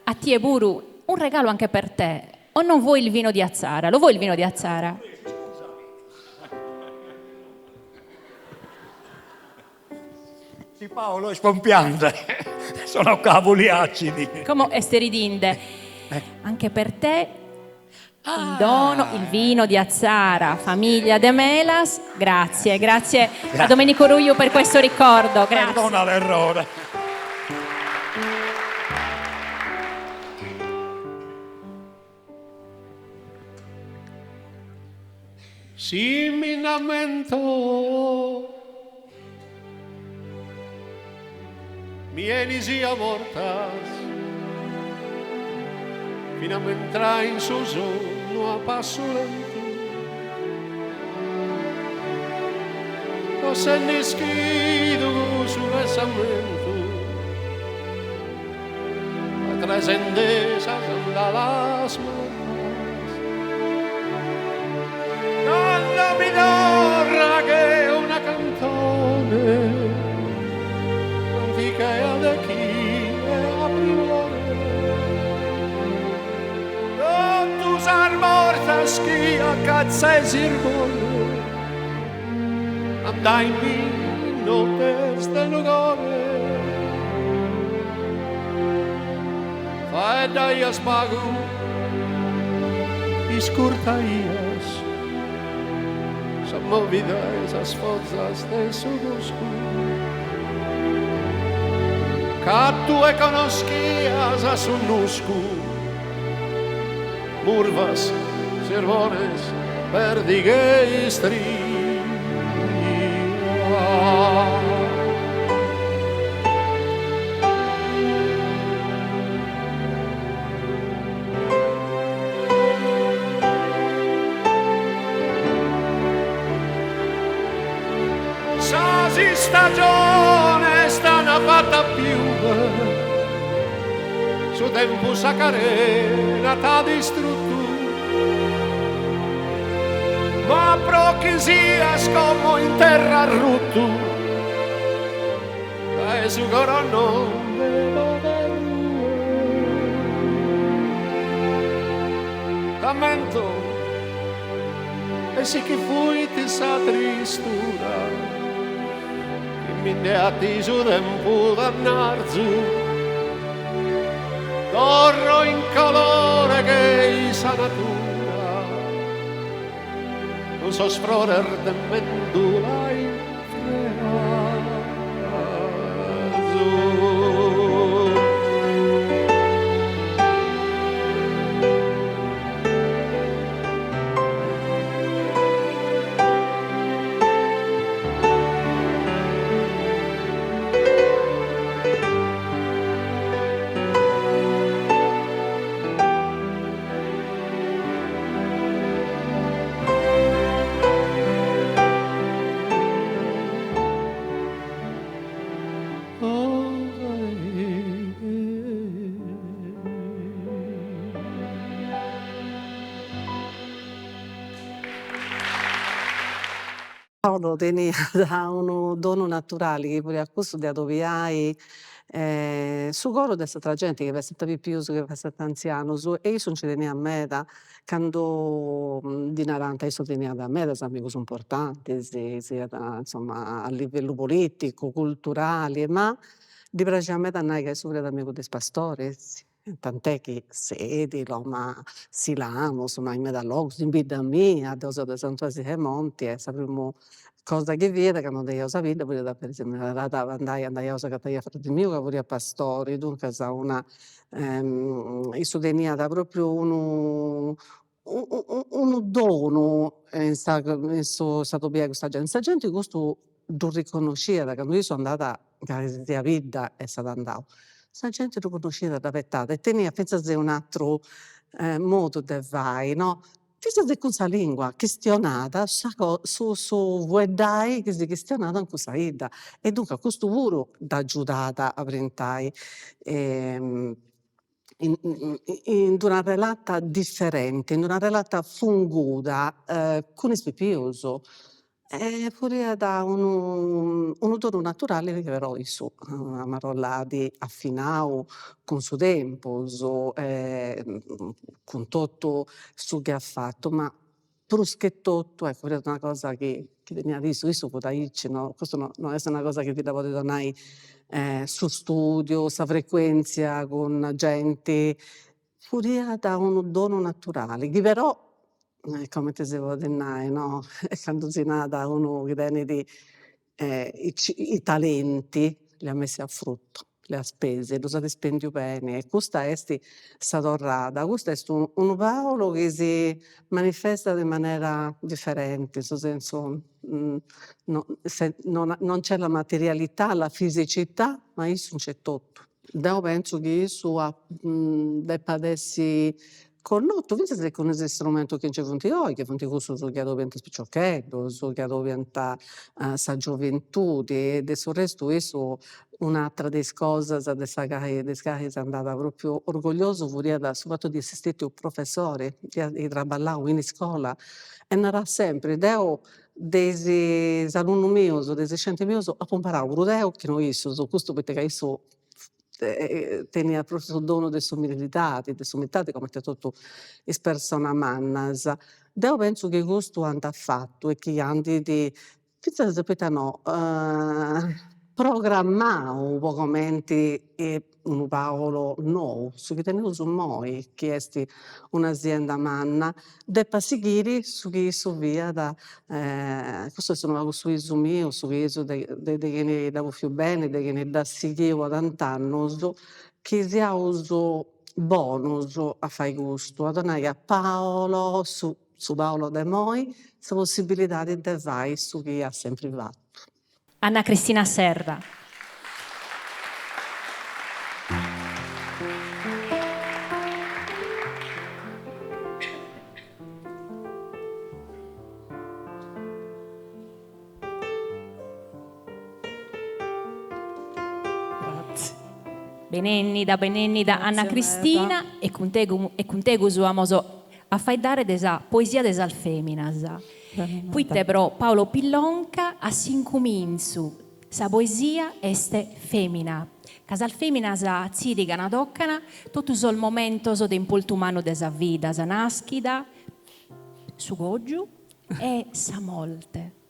a tie puru, un regalo anche per te. O non vuoi il vino di Atzara? Lo vuoi il vino di Atzara?
Si Paolo est pompiande, sono cavoli acidi.
Como est ridinde. Anche per te. In dono, il vino di Atzara, famiglia Demelas, grazie, grazie a Domenico Ruiu per questo ricordo, grazie.
Perdona l'errore.
Si mi nd'ammento mi 'enis a bortas finamentra in su sonnu a passu lentu no sende ischidu cussu pensamentu Atraessende sas andalas mortas Cando mi torra che una cantone Antica e de chie a primore Totu sas bortas chi a catza 'e sirbone Andaimis in nottes de lugore Faeddaias pagu, iscurtaias sa movida 'e sas fozas de su buscu, ca tue connoschias su nuscu, murvas, sirbones, perdighe istrìa. Sas istagiones t'an fat'a piuer Su tempus sa carena t'at distruttu Ma pro chi sias como in terra ruttu Dae su coro non nde podes ruer T'ammento e si che fuit sa tristura Chi mi nde 'atit su tempus dannarzu Torro in colore che-i sa natura Cun sos frores de mendula in frearzu.
Paolo teniat unu donu naturali chi furiat cussu de adobiai su coru de s'atera genti, chi fessint pipius chi fessint anzianus, e issu nci teniat meda, candu ddi narant, issu teniat medas amigus importantis, siat insoma a livellu politicu, culturali, ma ddi praxiat meda a nai ca issu furiat amigu de is pastoris Tant'è chi Sedilo, ma Silanus, ma in meda logus, in bidda mia, deu seu de Santu 'Asi 'e Monti e sa primu cosa chi fiat candu andaiaus a bidda furiat a si narat andai andaiaus a agatai a fradi miu ca furiat pastori, duncas una issu teniat propriu unu unu donu in sa in su s'adobiai custa genti, sa genti custu ddu riconnosciat candu issu andat in calisisiat bidda essat andau, sa genti ddu connosciat, dd'abetat e teniat finzas e un'ateru modu de fai no, finzas e cun sa lingua, chistionat sa su su fueddai chi si chistionat in cussa 'idda e duncas custu puru dd'agiudat a brintai in in d'una relata diferenti, in d'una relata funguda cun is pipius e furiat unu unu donu naturali chi però issu amarolla at afinau cun su tempus e cun totu su chi at fatu, ma prus che totu, ecco, furiat una cosa chi chi teniat issu, issu fut aici, no, custu no no est una cosa chi ti dda podit donai su studiu, sa frecuenzia cun genti. Furiat unu donu naturali, chi però, comente si podit nai no, candu si narat unu chi tenit i talenti li ha messi a frutto, li ha spesi, ddus at spendiu beni e custa est sa torrada, custu est unu Paolo chi si manifestat in manera diferenti, in su sensu no non c'è la materialità, la fisicità, ma issu nc'est totu. Deu pentzu chi issu depat essi connotu finzas cun is istrumentus chi nci funt oi, chi funt cussus chi adobiant is piciocheddus, chi adobiant sa gioventudi e de su restu issu un'atera de is cosas de sa cali de is calis andat propriu orgogliosu furiat su fatu de essi stetiu professori, de ai traballau in iscola e narat sempri, deu de is alunnus mius, de is iscientis mius apu imparau prus deu chi no issus, custu poita ca issu teniat propriu su donu de s'umilidadi, de s'umiltadi cumenti totu is personas mannas. Deu pentzu chi custu andat fatu e chi andit finzas, poita no, programmau po cumenti unu Paolo nou, su chi teneus immoi, chi est un'azienda manna, depat sighiri su chi issu fiat, custu est unu pagu su 'isu miu, su 'isu de de chini dd'at bofiu beni, de chini dd'at sighiu po tant'annus, chi siaus bonus a fai custu, a donai a Paolo, su su Paolo de immoi, sa possibilidadi de fai su chi at sempri fatu.
Anna Cristina Serra. Benennida, benennida Anna Cristina e cun tegu e cun tegus amos a faeddare de sa poesia de sas feminas. Poite pro Paolo Pillonca a s'incumintzu sa poesia est femina, ca sas feminas tzirigan, tocan totu sos momentos de importu mannu de sa vida, sa naschida, su cogiu e sa morte.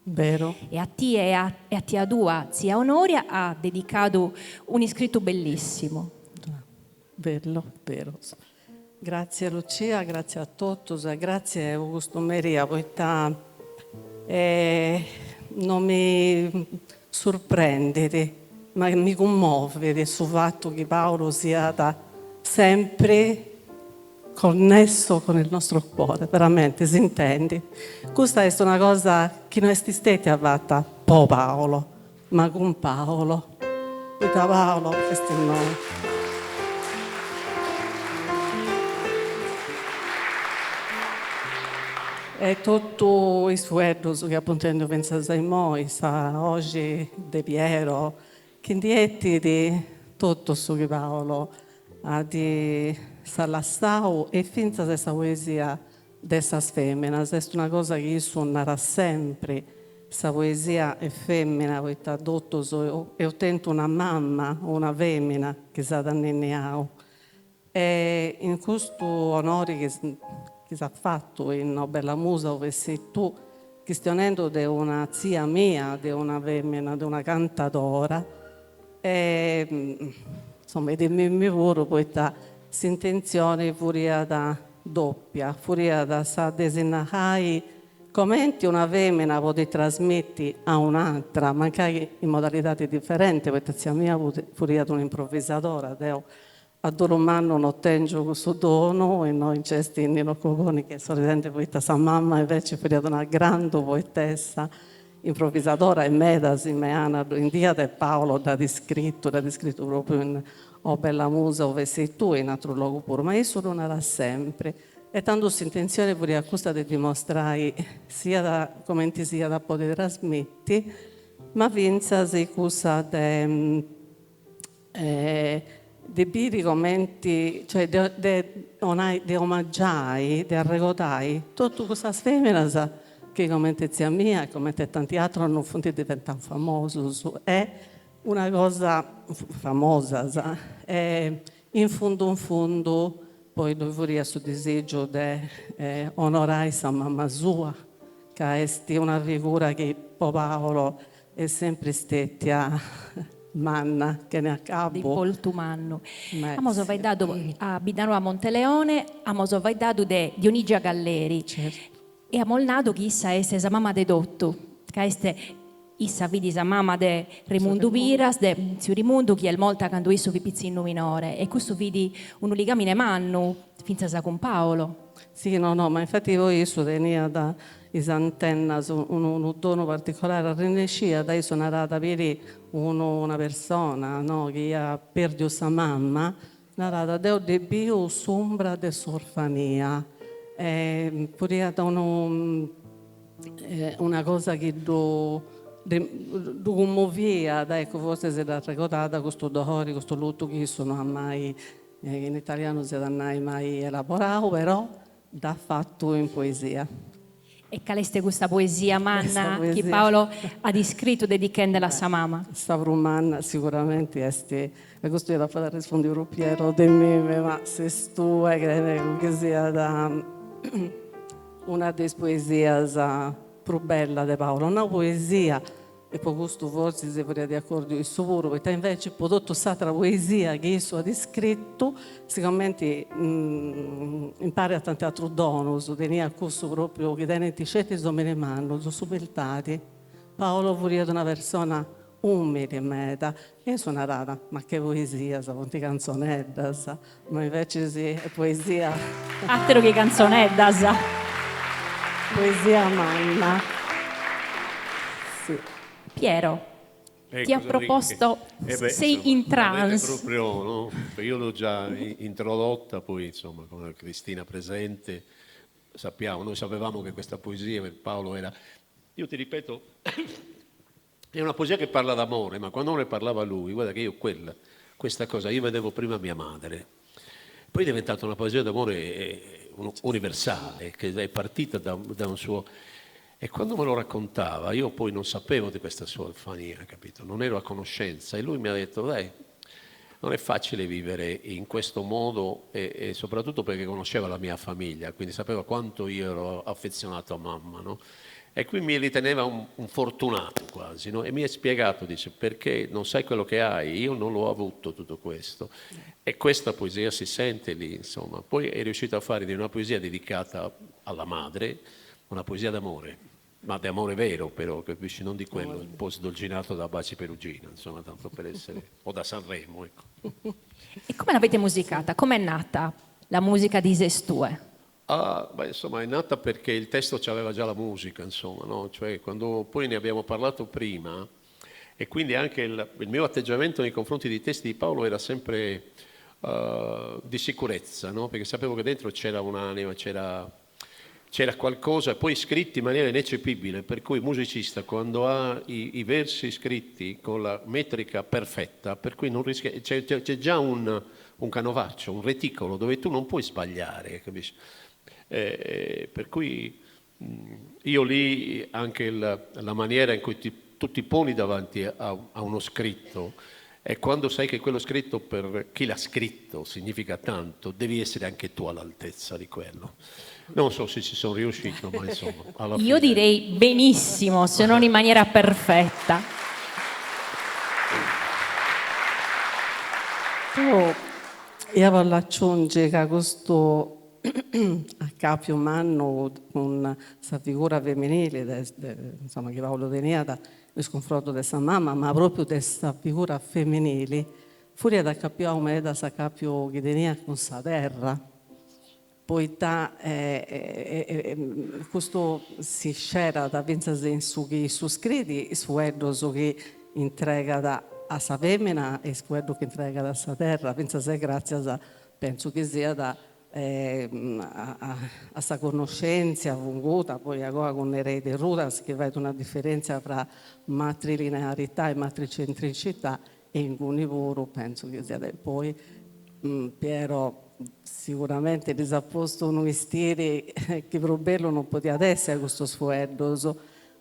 Beru.
E a tie e a e a tia tua, tzia Onoria, at dedicadu un'iscritu bellissimu.
Bellu, berus. Gratzie Lucia, gratzie a totus e gratzie po custu meria poita non mi surprendit ma mi cummovit su fatu chi Paulu siat sempri connesso con il nostro cuore, veramente s'intendit. Custa est una cosa chi no est stetia fata po Paolo, ma cun Paolo, poita Paolo est innoi. E totu is fueddus chi apu intendiu fintzas a immoi, sa 'oxi de Piero, chi ndi 'etit totu su chi Paolo at s'at lassau e fintzas sa poesia de sas feminas, est una cosa chi issu narat sempri, sa poesia est femina poita totus eus tentu una mama o una femina chi s'at anninniau e in custu onori chi chi s'at fatu in O bella musa ove sei tu, chistionendu de una tzia mia, de una femina, de una cantadora e insoma de mimmi puru poita s'intentzioni furiat doppia, furiat sa de si narai comenti una femina podit trasmiti a un'atra, mancai in modalidadi diferenti, poita tzia mia furiat un'improvvisadora, deu a dolu mannu no tengiu cussu donu, innoi nc'est Nino Cogoni chi est sorridenti poita sa mama inveci furiat una grandu poetessa Improvisadora e medas in Meana ddu indiat e Paolo dd'at iscritu, dd'at iscritu propriu in O bella musa ove sei tu e in atrus logus puru, ma issu ddu narat sempri. E tandu s'intentzioni furiat custa de dimostrai siat comenti si iat a podi trasmiti, ma fintzas cussa de de biri comenti, cioè de de 'onai de omagiai, de arregodai totu cussas feminas chi comente tzia mia e comente tanti aterus non funt diventaus famosus e una cosa famosas e in fundu in fundu poi ddoi furiat su disigiu de onorai sa mama sua ca est una figura chi po Paolo est sempri stetia. manna chene acabu.
De importu mannu. Amos faeddadu a Biddanoa Monteleone, amos faeddadu de Dionigia Galleri. E amos nadu chi issa est sa mama de totu, ca est issa fit sa mama de Remundu Piras, de tziu Rimundu chi est morta cando issu fit pitzinnu minore e custu fit unu ligamine mannu fintzas cun Paolo.
Si, no no, ma infati poi issu teniat is antennas, unu donu particolare, arrennesciat, issu narat biri unu una persona no chi iat perdiu sa mama, narat deu ddi biu s'umbra de s'orfania e furiat unu una cosa chi ddu ddu cummoviat, ecco, forsis dd'arregodat custu dolori, custu lutu chi issu no at mai in italianu s'iat a nai mai elaborau, però dd'at fatu in poesia.
E cale est custa poesia manna chi Paolo at iscritu dedichendela a sa mama?
Sa prus manna siguramenti est, e custu iat a podi arrespundi puru Piero de mimi, ma ses tue creo chi siat una de is poesias prus bellas de Paolo, nau poesia E po custu fortzis furiat de acordiu issu puru, poita invece po totu s'atra poesia chi issu at iscritu, sigomenti impari a tanti atrus donus, teniat cussu propriu chi tenint sceti is ominis mannus, s'umiltadi. Paolo furiat una persona umili meda e issu narat, ma che poesias, funt cantzoneddas, ma invecis est poesia.
Ateru chi cantzoneddas.
Poesia manna.
Si. Piero, ti ha proposto, sei in trance.
Proprio, no? Io l'ho già introdotta, poi insomma con Cristina presente, sappiamo, noi sapevamo che questa poesia per Paolo era... Io ti ripeto, È una poesia che parla d'amore, ma quando ne parlava lui, guarda che io quella, questa cosa, io vedevo prima mia madre. Poi è diventata una poesia d'amore eh, universale, che è partita da, da un suo... E quando me lo raccontava, io poi non sapevo di questa sua orfania, capito? Non ero a conoscenza e lui mi ha detto, dai, non è facile vivere in questo modo e, e soprattutto perché conosceva la mia famiglia, quindi sapeva quanto io ero affezionato a mamma, no? E qui mi riteneva un, un fortunato quasi, no? E mi ha spiegato, dice, perché non sai quello che hai, io non l'ho avuto tutto questo. E questa poesia si sente lì, insomma. Poi è riuscito a fare di una poesia dedicata alla madre, una poesia d'amore, ma di amore vero però, capisci? Non di quello un po' sdolcinato da Baci Perugina, insomma, tanto per essere, o da Sanremo, ecco.
E come l'avete musicata? Com'è nata la musica di Ses Tue?
Ah, beh, insomma, è nata perché il testo c'aveva già la musica, insomma, no? Cioè, quando poi ne abbiamo parlato prima, e quindi anche il, il mio atteggiamento nei confronti dei testi di Paolo era sempre uh, di sicurezza, no? Perché sapevo che dentro c'era un'anima, c'era, c'era qualcosa, poi scritti in maniera ineccepibile, per cui il musicista quando ha i, i versi scritti con la metrica perfetta, per cui non rischia, c'è, c'è, c'è già un, un canovaccio, un reticolo dove tu non puoi sbagliare, capisci? Eh, per cui io lì anche il, la maniera in cui ti, tu ti poni davanti a, a uno scritto e quando sai che quello scritto per chi l'ha scritto significa tanto, devi essere anche tu all'altezza di quello. Non so se ci sono riuscito, ma insomma.
Alla Io fine. direi benissimo, se non in maniera perfetta.
Tu, io voglio aggiungere che questo acapiu mannu cun sa figura femminile de, de, insomma, chi Paolo teniat in cunfrontu de sa mama, ma propriu de sa figura femminili, furiat acapiau meda s'acapiu chi teniat cun sa terra, poita custu si scerat fintzas in su chi issu scriit, is fueddus chi intregat a sa femina e is fueddus chi intregat a sa terra, fintzas e gratzias pentzu chi siat a a sa connoschèntzia funguda, poi agoa cun Nereide Rudas chi fait una diferèntzia fra matrilinearità e matricentricità e inguni puru pentzu chi siat e poi Piero siguramenti ddis at postu unu bistiri chi prus bellu non podiat essi a custus fueddus,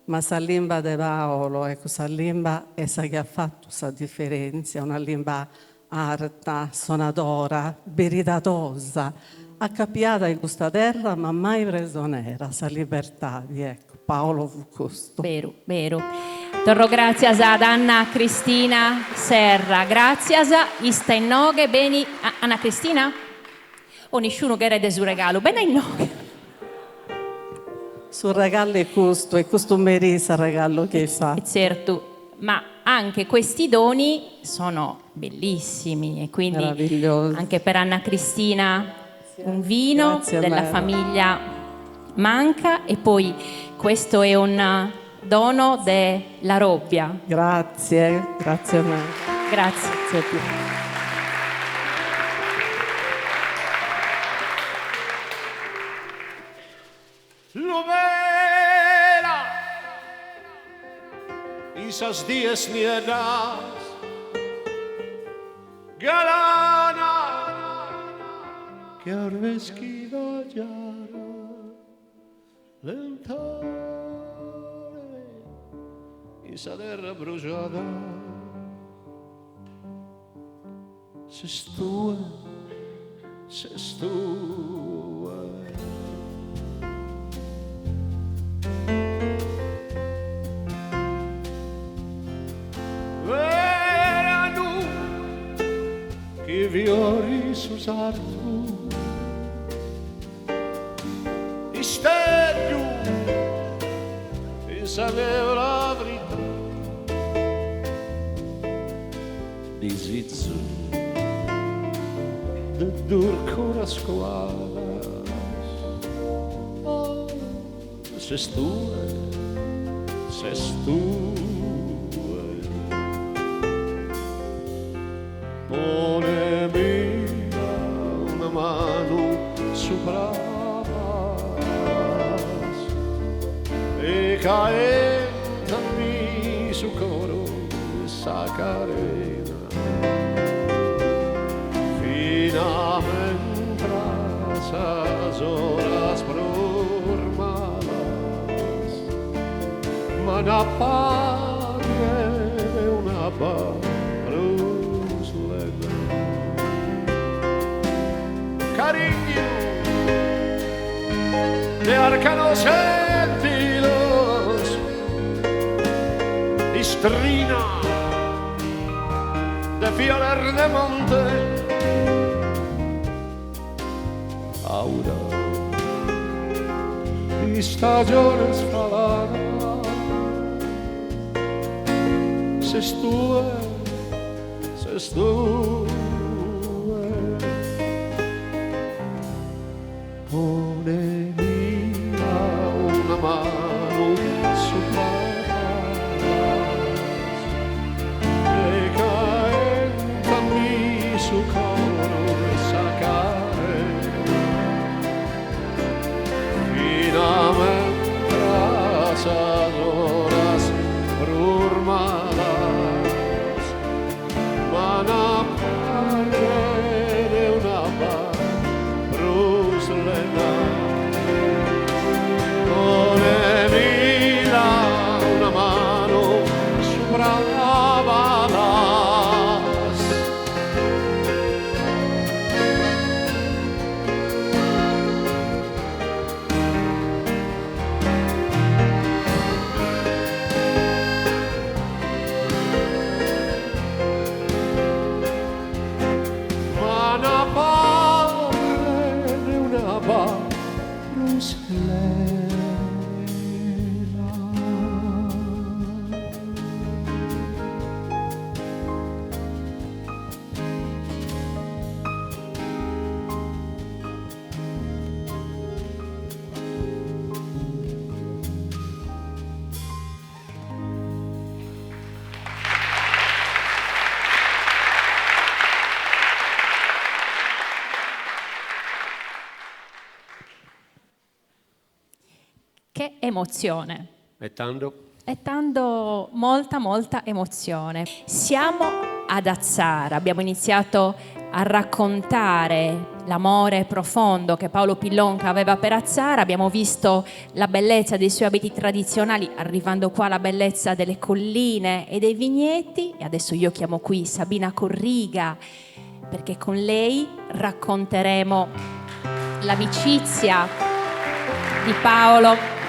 ma sa limba de Paolo, ecco, sa limba est sa chi at fatu sa diferèntzia, una limba arta, sonadora, beridadosa, acapiada in custa terra ma mai presonera, sa libertadi, ecco, Paolo fut custu.
Beru, beru. Torro gràtzias ad Anna Cristina Serra. Gràtzias, ista inoghe, beni. Anna Cristina? Oh, nisciunu cheret su regalu. Beni a inoghe.
Su regalu est custu, e custu merì s'arregalu chi eis fatu.
Tzertu, ma anche questi doni sono bellissimi e quindi anche per Anna Cristina un vino della famiglia Manca e poi questo è un dono de La Robbia.
Grazie, grazie meda.
Grazie.
Lumera in sas dies nieddas galana che arveschida giara lentore in sa terra brujada ses tue ses tue. Beranu chi fiorit su sartu Isteddu in sa neula frita. Disizu de durcuras cuadas. Oh, ses tue, ses tue. Ponemi una manu subra palas e caentami su coro e sa carena finamentra sas oras prus malas m'an a parrer un'abba prus lena. Carignu de arcanos sentidos istrina de fiores de monte Aura istajones faladas Ses tue, ses tue Ponemi una manu subra palas E caentami su coro e sa carena Finamentra sas oras prus malas M'an a parrer un'abba prus lena Ponemila una manu subra palas. M'an a parrer un'abba prus lena.
Che emozione!
E tando?
E tando molta molta emozione. Siamo ad Atzara, abbiamo iniziato a raccontare l'amore profondo che Paolo Pillonca aveva per Atzara, abbiamo visto la bellezza dei suoi abiti tradizionali, arrivando qua alla bellezza delle colline e dei vigneti. E adesso io chiamo qui Sabina Corriga perché con lei racconteremo l'amicizia di Paolo.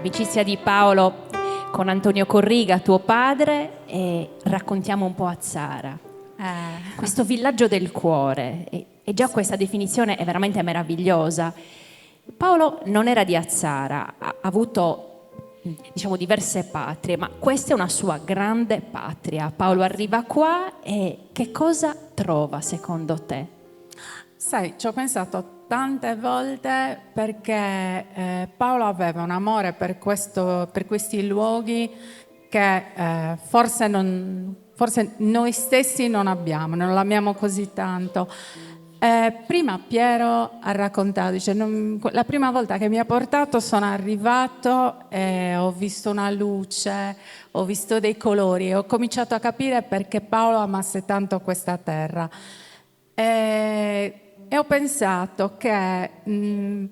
L'amicizia di Paolo con Antonio Corriga, tuo padre, e raccontiamo un po' Atzara. Eh. Questo villaggio del cuore, e, e già questa definizione è veramente meravigliosa. Paolo non era di Atzara, ha avuto diciamo diverse patrie, ma questa è una sua grande patria. Paolo arriva qua e che cosa trova secondo te?
Sai, ci ho pensato tante volte perché eh, Paolo aveva un amore per, questo, per questi luoghi che eh, forse, non, forse noi stessi non abbiamo, non l'amiamo così tanto. Eh, prima Piero ha raccontato, dice, non, la prima volta che mi ha portato sono arrivato e ho visto una luce, ho visto dei colori e ho cominciato a capire perché Paolo amasse tanto questa terra. E, e ho pensato che mh, mm,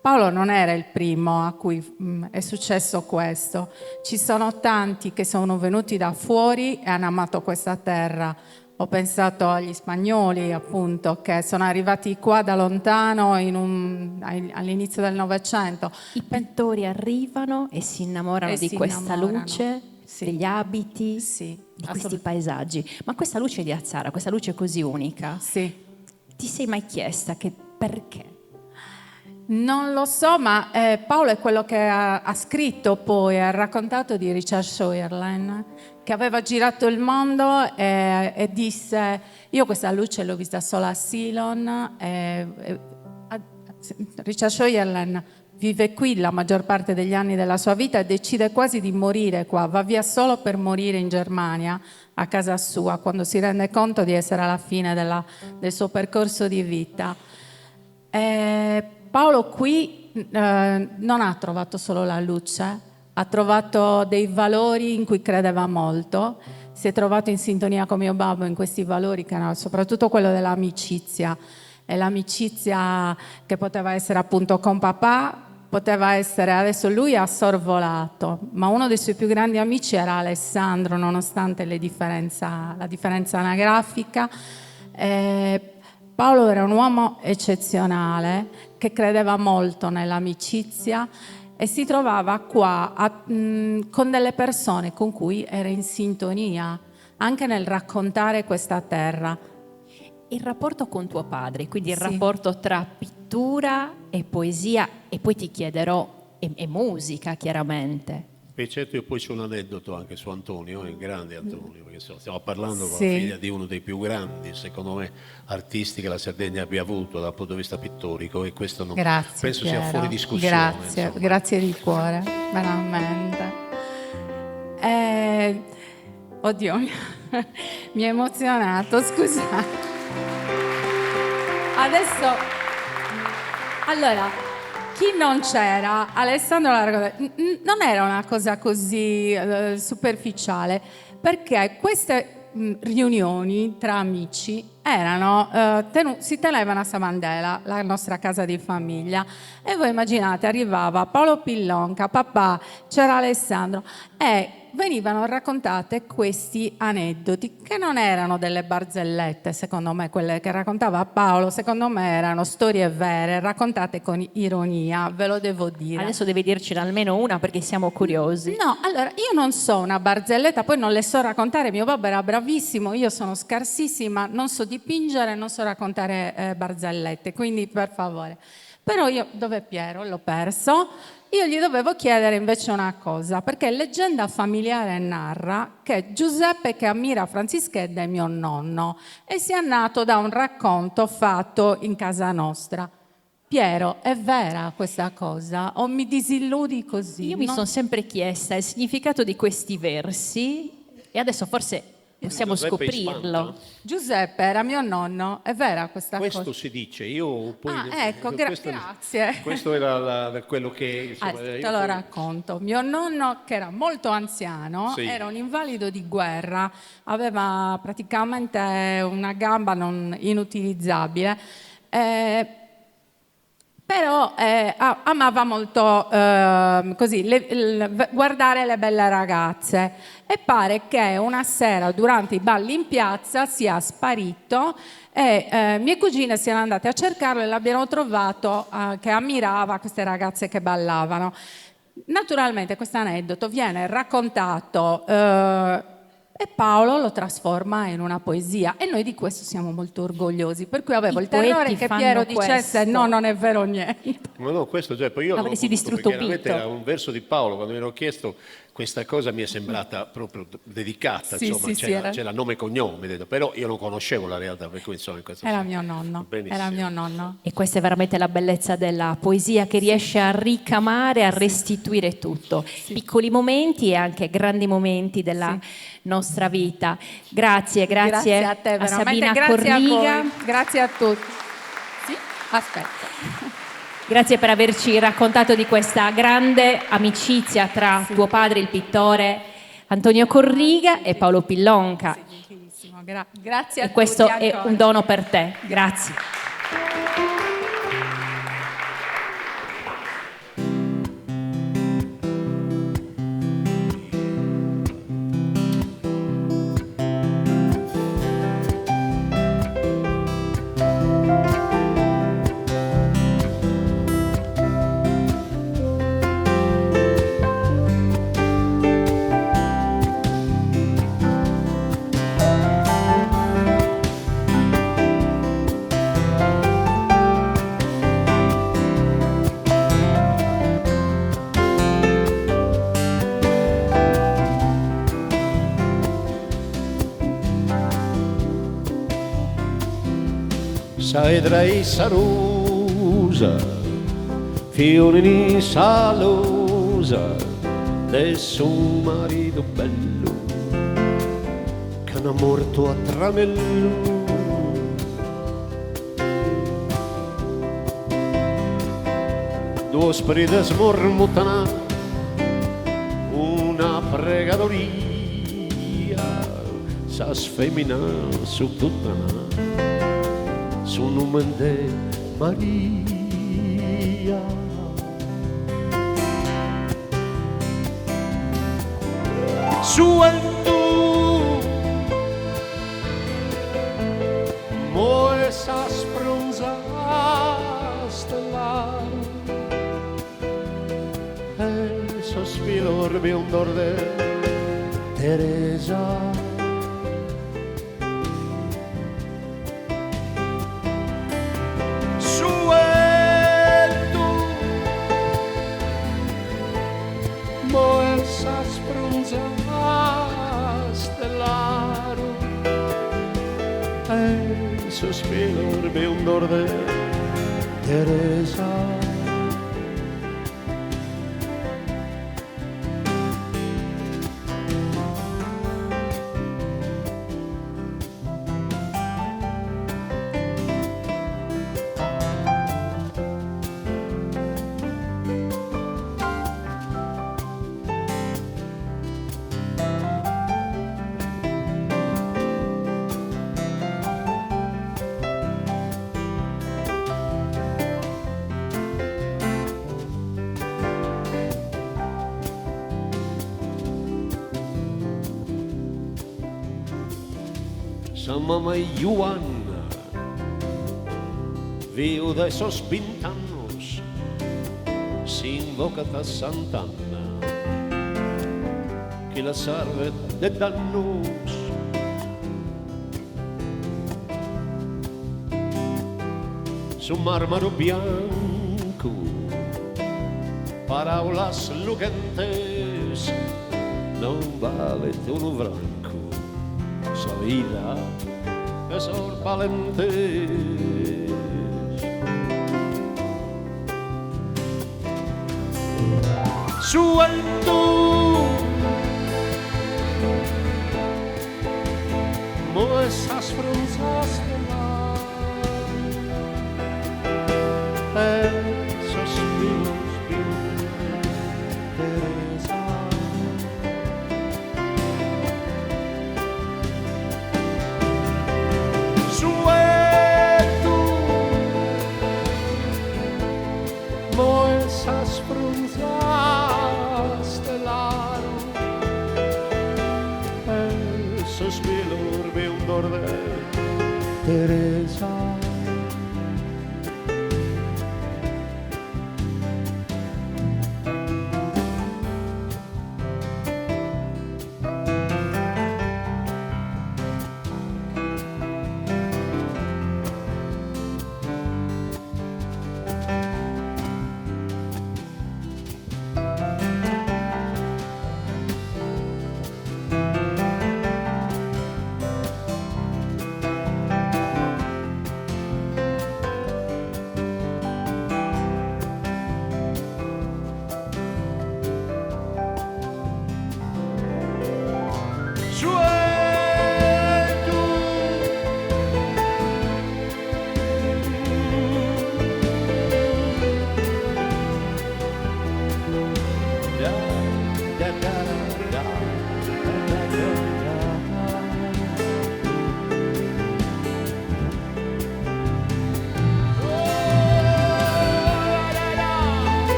Paolo non era il primo a cui mh, mm, è successo questo. Ci sono tanti che sono venuti da fuori e hanno amato questa terra. Ho pensato agli spagnoli, appunto, che sono arrivati qua da lontano un, all'inizio del Novecento.
I pittori arrivano e si innamorano e di si questa innamorano. luce, sì. degli abiti, sì, di questi paesaggi. Ma questa luce di Atzara, questa luce così unica,
sì.
ti sei mai chiesta che perché?
Non lo so, ma eh, Paolo è quello che ha, ha, scritto poi, ha raccontato di Richard Scheuerlein, che aveva girato il mondo e, e disse io questa luce l'ho vista solo a Ceylon. E, e, a, Richard Scheuerlein vive qui la maggior parte degli anni della sua vita e decide quasi di morire qua, va via solo per morire in Germania, a casa sua, quando si rende conto di essere alla fine della, del suo percorso di vita. E Paolo qui eh, non ha trovato solo la luce, ha trovato dei valori in cui credeva molto, si è trovato in sintonia con mio babbo in questi valori, che erano soprattutto quello dell'amicizia, e l'amicizia che poteva essere appunto con papà, poteva essere, adesso lui ha sorvolato, ma uno dei suoi più grandi amici era Alessandro, nonostante differenza, la differenza anagrafica. Eh, Paolo era un uomo eccezionale che credeva molto nell'amicizia e si trovava qua a, mh, con delle persone con cui era in sintonia, anche nel raccontare questa terra.
Il rapporto con tuo padre, quindi il sì. rapporto tra pittura e poesia, e poi ti chiederò, e, e musica chiaramente.
Beh, certo, io poi c'è un aneddoto anche su Antonio, il grande Antonio, perché stiamo parlando con sì. la figlia di uno dei più grandi, secondo me, artisti che la Sardegna abbia avuto dal punto di vista pittorico e questo non
grazie,
penso
Piero.
sia fuori discussione.
Grazie,
insomma.
grazie di cuore, veramente. Eh, oddio, mi ha emozionato, scusate. Adesso, allora, chi non c'era, Alessandro l'ha raccontato, non era una cosa così eh, superficiale, perché queste mh, riunioni tra amici erano, eh, tenu- si tenevano a Sa Mandela, la nostra casa di famiglia. E voi immaginate, arrivava Paolo Pillonca, papà, c'era Alessandro e venivano raccontate questi aneddoti che non erano delle barzellette, secondo me, quelle che raccontava Paolo, secondo me erano storie vere, raccontate con ironia, ve lo devo dire.
Adesso devi dircene almeno una perché siamo curiosi.
No, allora io non so una barzelletta, poi non le so raccontare, mio babbo era bravissimo, io sono scarsissima, non so dipingere, non so raccontare eh, barzellette, quindi per favore. Però io, dove Piero? L'ho perso. Io gli dovevo chiedere invece una cosa, perché leggenda familiare narra che Giuseppe che ammira Francischedda è mio nonno e sia nato da un racconto fatto in casa nostra. Piero, è vera questa cosa o mi disilludi così?
Io mi sono sempre chiesta il significato di questi versi e adesso forse possiamo
Giuseppe
scoprirlo.
Giuseppe era mio nonno, è vera questa
Questo
cosa?
si dice, io poi...
Ah, ecco, gra-
questo,
grazie.
Questo era la, quello che... Insomma,
Ah,
io
te lo
poi-
racconto. Mio nonno, che era molto anziano,
Sì.
era un invalido di guerra, aveva praticamente una gamba non inutilizzabile. Eh, però eh, amava molto eh, così, le, le, guardare le belle ragazze e pare che una sera durante i balli in piazza sia sparito e eh, mie cugine siano andate a cercarlo e l'abbiano trovato eh, che ammirava queste ragazze che ballavano. Naturalmente questo aneddoto viene raccontato e Paolo lo trasforma in una poesia e noi di questo siamo molto orgogliosi, per cui avevo
I
il terrore
poeti
che
fanno
Piero dicesse
questo.
no, non è vero niente.
No, no, questo cioè, poi io non ho
Avresti
potuto,
distrutto
perché chiaramente
Vito.
era un verso di Paolo, quando mi ero chiesto questa cosa mi è sembrata proprio dedicata,
Sì,
insomma,
sì, sì,
c'era,
era-
c'era nome e cognome, detto, però io non conoscevo la realtà, per cui insomma in questo
Era
senso.
mio nonno,
Benissimo.
era mio nonno.
E questa è veramente la bellezza della poesia che riesce a ricamare, a restituire tutto. Piccoli momenti e anche grandi momenti della nostra vita. Grazie, grazie,
Grazie a te,
a
veramente,
Sabina
grazie a
Corriga.
voi, grazie a tutti. Sì, aspetta.
Grazie per averci raccontato di questa grande amicizia tra tuo padre, il pittore Antonio Corriga, e Paolo Pillonca.
Gentilissimo, grazie a
E
tutti
questo è
ancora.
un dono per te. Grazie.
Saedra e sarusa, fiorini salosa, de suo marito bello, che n'ha morto a tramello. Duos prides mormutana, una pregadoria, sas femina su tuttana su nome de Maria. Su tu moe sas bronzas stellar e sospiro biondor de Teresa. Suelto Moe sas bronzas de l'aro E sospiro biondor de Teresa. Sa mamma Juanna, viuda de sos pintanos, si invocat a Sant'Anna, che la salve de dannos. Su marmaro bianco, paraulas luchentes, non vale un franco sa vida de sos valentes. Suelto moe sas fronzas de mar e sos pilos Teresa. Suelto moe sas frunzas de l'aro e sospiro biondor de Teresa.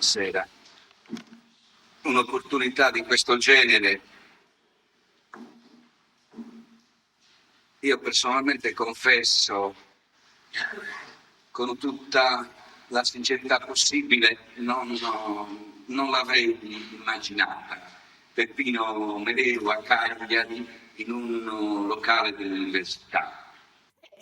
Buonasera. Un'opportunità di questo genere io personalmente confesso con tutta la sincerità possibile non, non l'avrei immaginata. Peppino Mereu a Cagliari in un locale dell'università.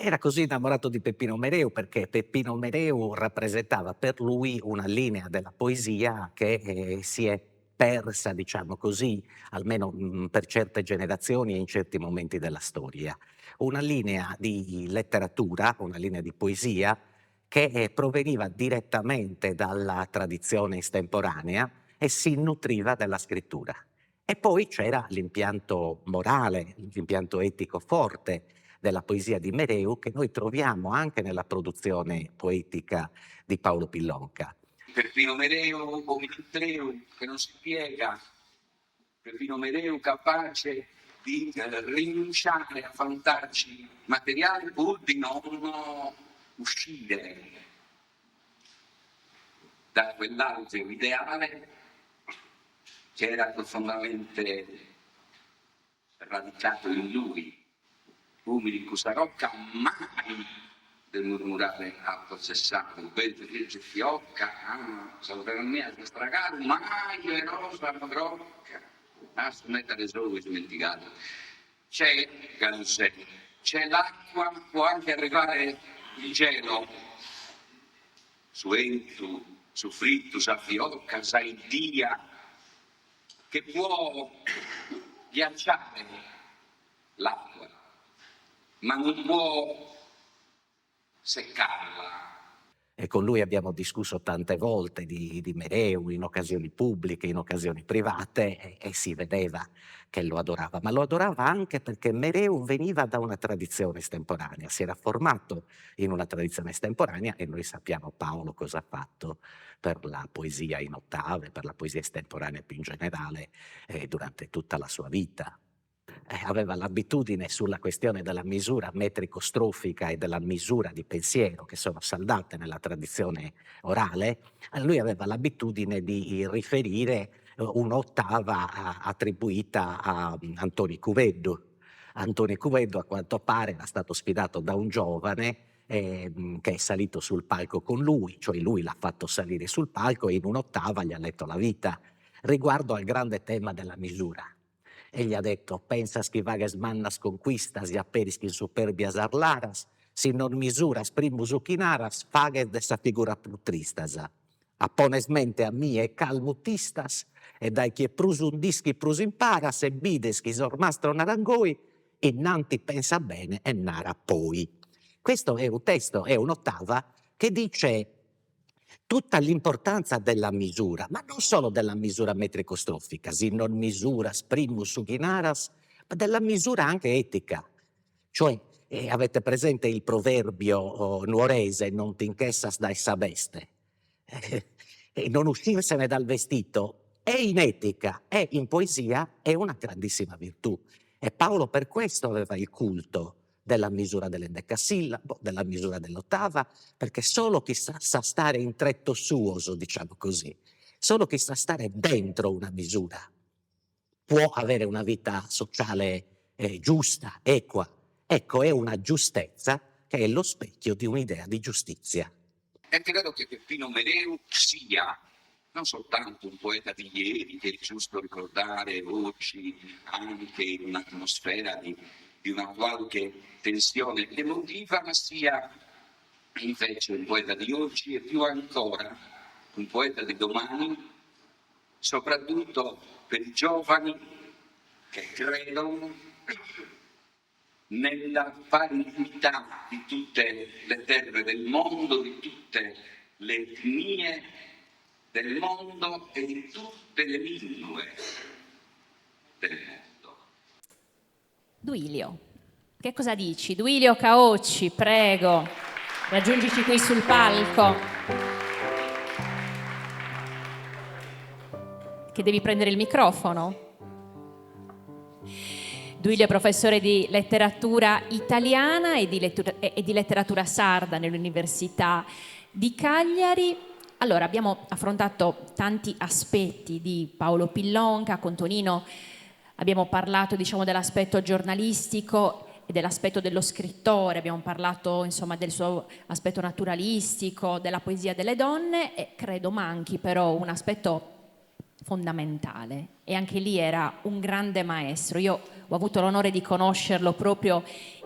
Era così innamorato di Peppino Mereu perché Peppino Mereu rappresentava per lui una linea della poesia che eh, si è persa, diciamo così, almeno mh, per certe generazioni e in certi momenti della storia. Una linea di letteratura, una linea di poesia che eh, proveniva direttamente dalla tradizione estemporanea e si nutriva della scrittura. E poi c'era l'impianto morale, l'impianto etico forte della poesia di Mereu che noi troviamo anche nella produzione poetica di Paolo Pillonca.
Peppino Mereu, Omitreu, che non si piega, Peppino Mereu capace di eh, rinunciare a vantaggi materiali pur di non uscire da quell'alveo ideale che era profondamente radicato in lui. Umili custa rocca mai de murmurare apo sessadu, bentu chi fiocca, ah, sa mia s'est tragadu, mai però sa brocca a su nettare sou ismentigadu. C'è, Galusè, c'è l'acqua, può anche arrivare il gelo, su 'entu, su frittu, sa fiocca, sa 'iddia, che può ghiacciare l'acqua, ma non può seccarla.
E con lui abbiamo discusso tante volte di, di Mereu in occasioni pubbliche, in occasioni private e, e si vedeva che lo adorava, ma lo adorava anche perché Mereu veniva da una tradizione estemporanea, si era formato in una tradizione estemporanea e noi sappiamo Paolo cosa ha fatto per la poesia in ottave, per la poesia estemporanea più in generale eh, durante tutta la sua vita. Eh, aveva l'abitudine sulla questione della misura metrico-strofica e della misura di pensiero che sono saldate nella tradizione orale, lui aveva l'abitudine di riferire eh, un'ottava attribuita a mm, Antoni Cubeddu. Antoni Cubeddu a quanto pare era stato sfidato da un giovane eh, che è salito sul palco con lui, cioè lui l'ha fatto salire sul palco e in un'ottava gli ha letto la vita riguardo al grande tema della misura. E gli ha detto, pensas chi faghes mannas conquistas e aperis chin superbia sas laras, si non misuras primu su chi naras, faghes de sa figura prus tristas. A pones mente a mie e calmu t'istas e dae chie prus nd'ischit prus imparas e bides chi sos mastros naran goi, innanti pensa bene e nara poi. Questo è un testo, è un'ottava che dice tutta l'importanza della misura, ma non solo della misura metrico-strofica, si non misuras primu su chi naras, ma della misura anche etica. Cioè, eh, avete presente il proverbio oh, nuorese, non ti nch'essas dae sa beste, e non uscirsene dal vestito è in etica e in poesia è una grandissima virtù. E Paolo per questo aveva il culto della misura dell'endecasillabo, della misura dell'ottava, perché solo chi sa, sa stare in tretto suoso, diciamo così, solo chi sa stare dentro una misura può avere una vita sociale eh, giusta, equa. Ecco, è una giustezza che è lo specchio di un'idea di giustizia.
E credo che Peppino Mereu sia non soltanto un poeta di ieri, che è giusto ricordare oggi anche in un'atmosfera di, di una qualche tensione emotiva, ma sia invece un poeta di oggi e più ancora un poeta di domani, soprattutto per i giovani che credono nella parità di tutte le terre del mondo, di tutte le etnie del mondo e di tutte le lingue del mondo.
Duilio, che cosa dici? Duilio Caocci, prego, raggiungici qui sul palco. Che devi prendere il microfono. Duilio è professore di letteratura italiana e di, lettura, e di letteratura sarda nell'Università di Cagliari. Allora, abbiamo affrontato tanti aspetti di Paolo Pillonca, con Tonino abbiamo parlato diciamo, dell'aspetto giornalistico e dell'aspetto dello scrittore, abbiamo parlato insomma, del suo aspetto naturalistico, della poesia delle donne e credo manchi però un aspetto fondamentale e anche lì era un grande maestro. Io ho avuto l'onore di conoscerlo proprio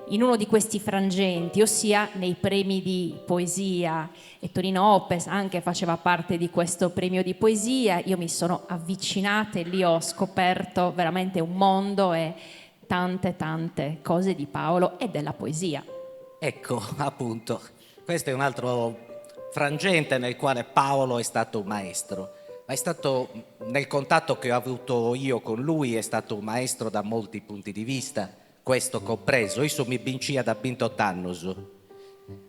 in uno di questi frangenti, ossia nei premi di poesia e Tonino Oppes anche faceva parte di questo premio di poesia. Io mi sono avvicinata e lì ho scoperto veramente un mondo e tante tante cose di Paolo e della poesia.
Ecco, appunto, questo è un altro frangente nel quale Paolo è stato un maestro. Ma è stato, nel contatto che ho avuto io con lui, è stato un maestro da molti punti di vista, questo compreso. Issu mi binciat a bintot'annus.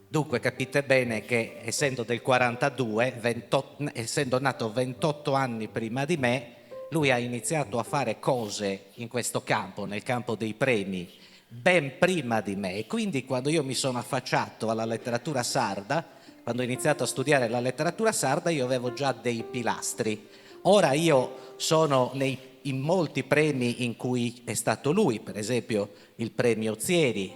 Dunque capite bene che essendo del 42, 28, essendo nato 28 anni prima di me, lui ha iniziato a fare cose in questo campo, nel campo dei premi, ben prima di me. E quindi quando io mi sono affacciato alla letteratura sarda, quando ho iniziato a studiare la letteratura sarda, io avevo già dei pilastri. Ora io sono nei, in molti premi in cui è stato lui, per esempio il premio Ozieri,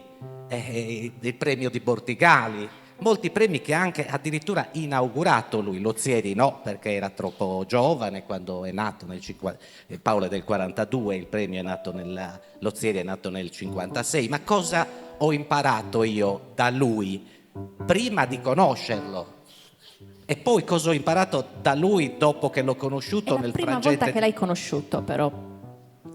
eh, il premio di Bortigali, molti premi che ha anche addirittura inaugurato lui, l'Ozieri no, perché era troppo giovane quando è nato nel 50, Paolo è del 42, il premio è nato nel, l'Ozieri è nato nel 56, ma cosa ho imparato io da lui prima di conoscerlo? E poi cosa ho imparato da lui dopo che l'ho conosciuto
è
nel
frangente... la prima volta che l'hai conosciuto però.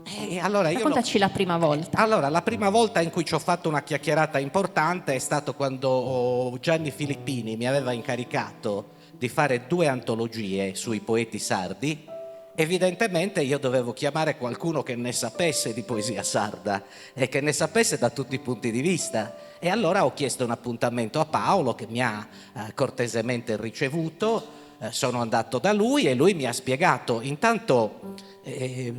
Eh, allora io
Raccontaci la prima volta.
Allora, la prima volta in cui ci ho fatto una chiacchierata importante è stato quando oh, Gianni Filippini mi aveva incaricato di fare due antologie sui poeti sardi. Evidentemente io dovevo chiamare qualcuno che ne sapesse di poesia sarda e che ne sapesse da tutti i punti di vista. E allora ho chiesto un appuntamento a Paolo che mi ha eh, cortesemente ricevuto. Eh, sono andato da lui e lui mi ha spiegato intanto eh,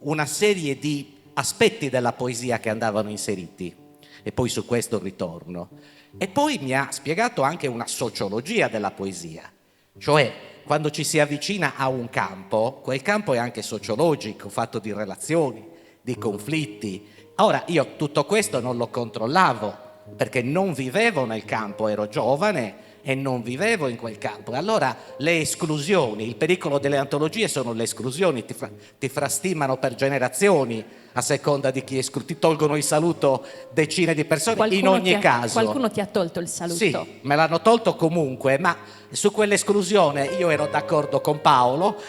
una serie di aspetti della poesia che andavano inseriti e poi su questo ritorno. E poi mi ha spiegato anche una sociologia della poesia, cioè quando ci si avvicina a un campo, quel campo è anche sociologico, fatto di relazioni, di conflitti. Ora io tutto questo non lo controllavo perché non vivevo nel campo, ero giovane e non vivevo in quel campo. E allora le esclusioni, il pericolo delle antologie sono le esclusioni, ti, fra, ti frastimano per generazioni a seconda di chi esclude, ti tolgono il saluto decine di persone
qualcuno
in ogni
ha,
caso.
Qualcuno ti ha tolto il saluto.
Sì, me l'hanno tolto comunque, ma su quell'esclusione io ero d'accordo con Paolo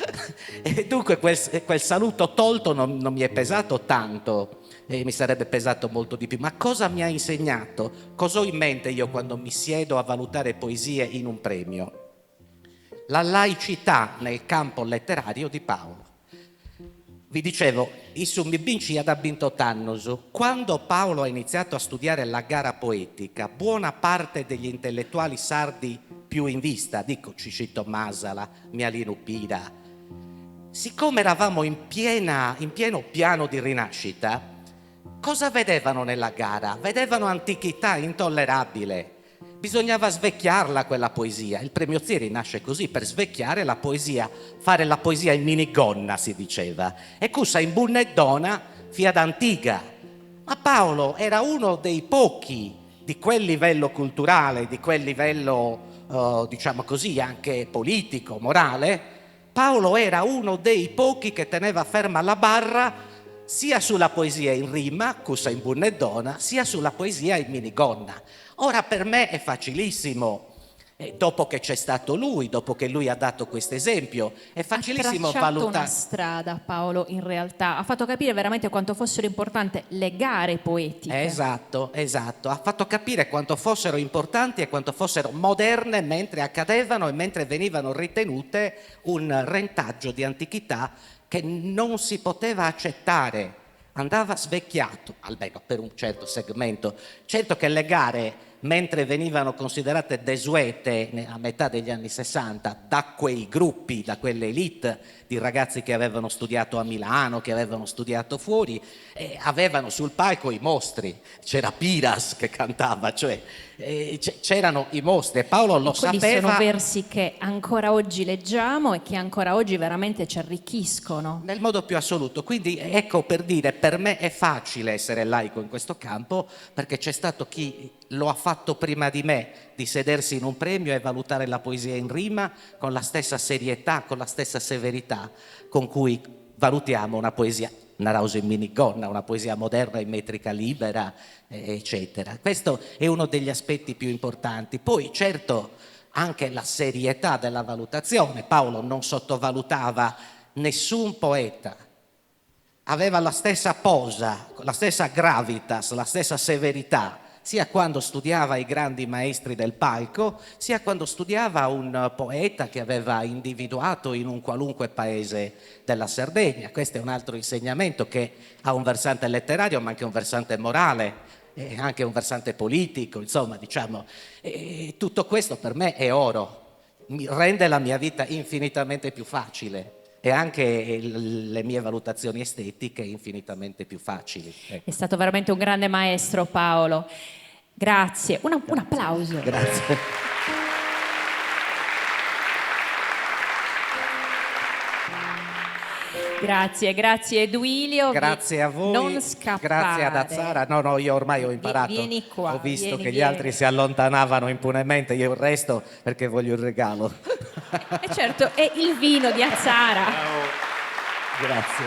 e dunque quel, quel saluto tolto non, non mi è pesato tanto e mi sarebbe pesato molto di più. Ma cosa mi ha insegnato? Cosa ho in mente io quando mi siedo a valutare poesie in un premio? La laicità nel campo letterario di Paolo. Vi dicevo, issu mi binciat a bintot'annus. Quando Paolo ha iniziato a studiare la gara poetica, buona parte degli intellettuali sardi più in vista, dico Cicito Masala, Mialinu Pira, siccome eravamo in, piena, in pieno piano di rinascita, cosa vedevano nella gara? Vedevano antichità intollerabile. Bisognava svecchiarla quella poesia. Il premio Ozieri nasce così, per svecchiare la poesia, fare la poesia in minigonna, si diceva. E cussa in bunneddona fiat antiga. Ma Paolo era uno dei pochi di quel livello culturale, di quel livello, eh, diciamo così, anche politico, morale. Paolo era uno dei pochi che teneva ferma la barra sia sulla poesia in rima, cussa in bunneddona, sia sulla poesia in minigonna. Ora per me è facilissimo, eh, dopo che c'è stato lui, dopo che lui ha dato questo esempio, è facilissimo
ha tracciato
valutare.
una strada Paolo in realtà, ha fatto capire veramente quanto fossero importanti le gare poetiche.
Esatto, esatto, ha fatto capire quanto fossero importanti e quanto fossero moderne mentre accadevano e mentre venivano ritenute un rentaggio di antichità che non si poteva accettare, andava svecchiato, almeno per un certo segmento. Certo che le gare mentre venivano considerate desuete a metà degli anni 60 da quei gruppi, da quelle élite di ragazzi che avevano studiato a Milano, che avevano studiato fuori, eh, avevano sul palco i mostri. C'era Piras che cantava, cioè eh, c'erano i mostri e Paolo lo
Quelli
sapeva.
sono versi che ancora oggi leggiamo e che ancora oggi veramente ci arricchiscono.
Nel modo più assoluto. Quindi ecco per dire, per me è facile essere laico in questo campo perché c'è stato chi lo ha fatto prima di me, di sedersi in un premio e valutare la poesia in rima con la stessa serietà, con la stessa severità con cui valutiamo una poesia naraus in minigonna, una poesia moderna in metrica libera, eccetera. Questo è uno degli aspetti più importanti. Poi certo anche la serietà della valutazione. Paolo non sottovalutava nessun poeta, aveva la stessa posa, la stessa gravitas, la stessa severità, sia quando studiava i grandi maestri del palco, sia quando studiava un poeta che aveva individuato in un qualunque paese della Sardegna. Questo è un altro insegnamento che ha un versante letterario, ma anche un versante morale e anche un versante politico, insomma, diciamo. E tutto questo per me è oro, mi rende la mia vita infinitamente più facile e anche le mie valutazioni estetiche infinitamente più facili.
Ecco. È stato veramente un grande maestro Paolo. Grazie, un, un applauso.
Grazie.
Grazie, grazie Duilio.
Grazie a voi.
Non scappare.
Grazie ad Azzara. No, no, io ormai ho imparato.
Vieni qua.
Ho visto
vieni,
che gli
vieni.
altri si allontanavano impunemente, io resto perché voglio il regalo.
E certo, è il vino di Azzara.
Grazie.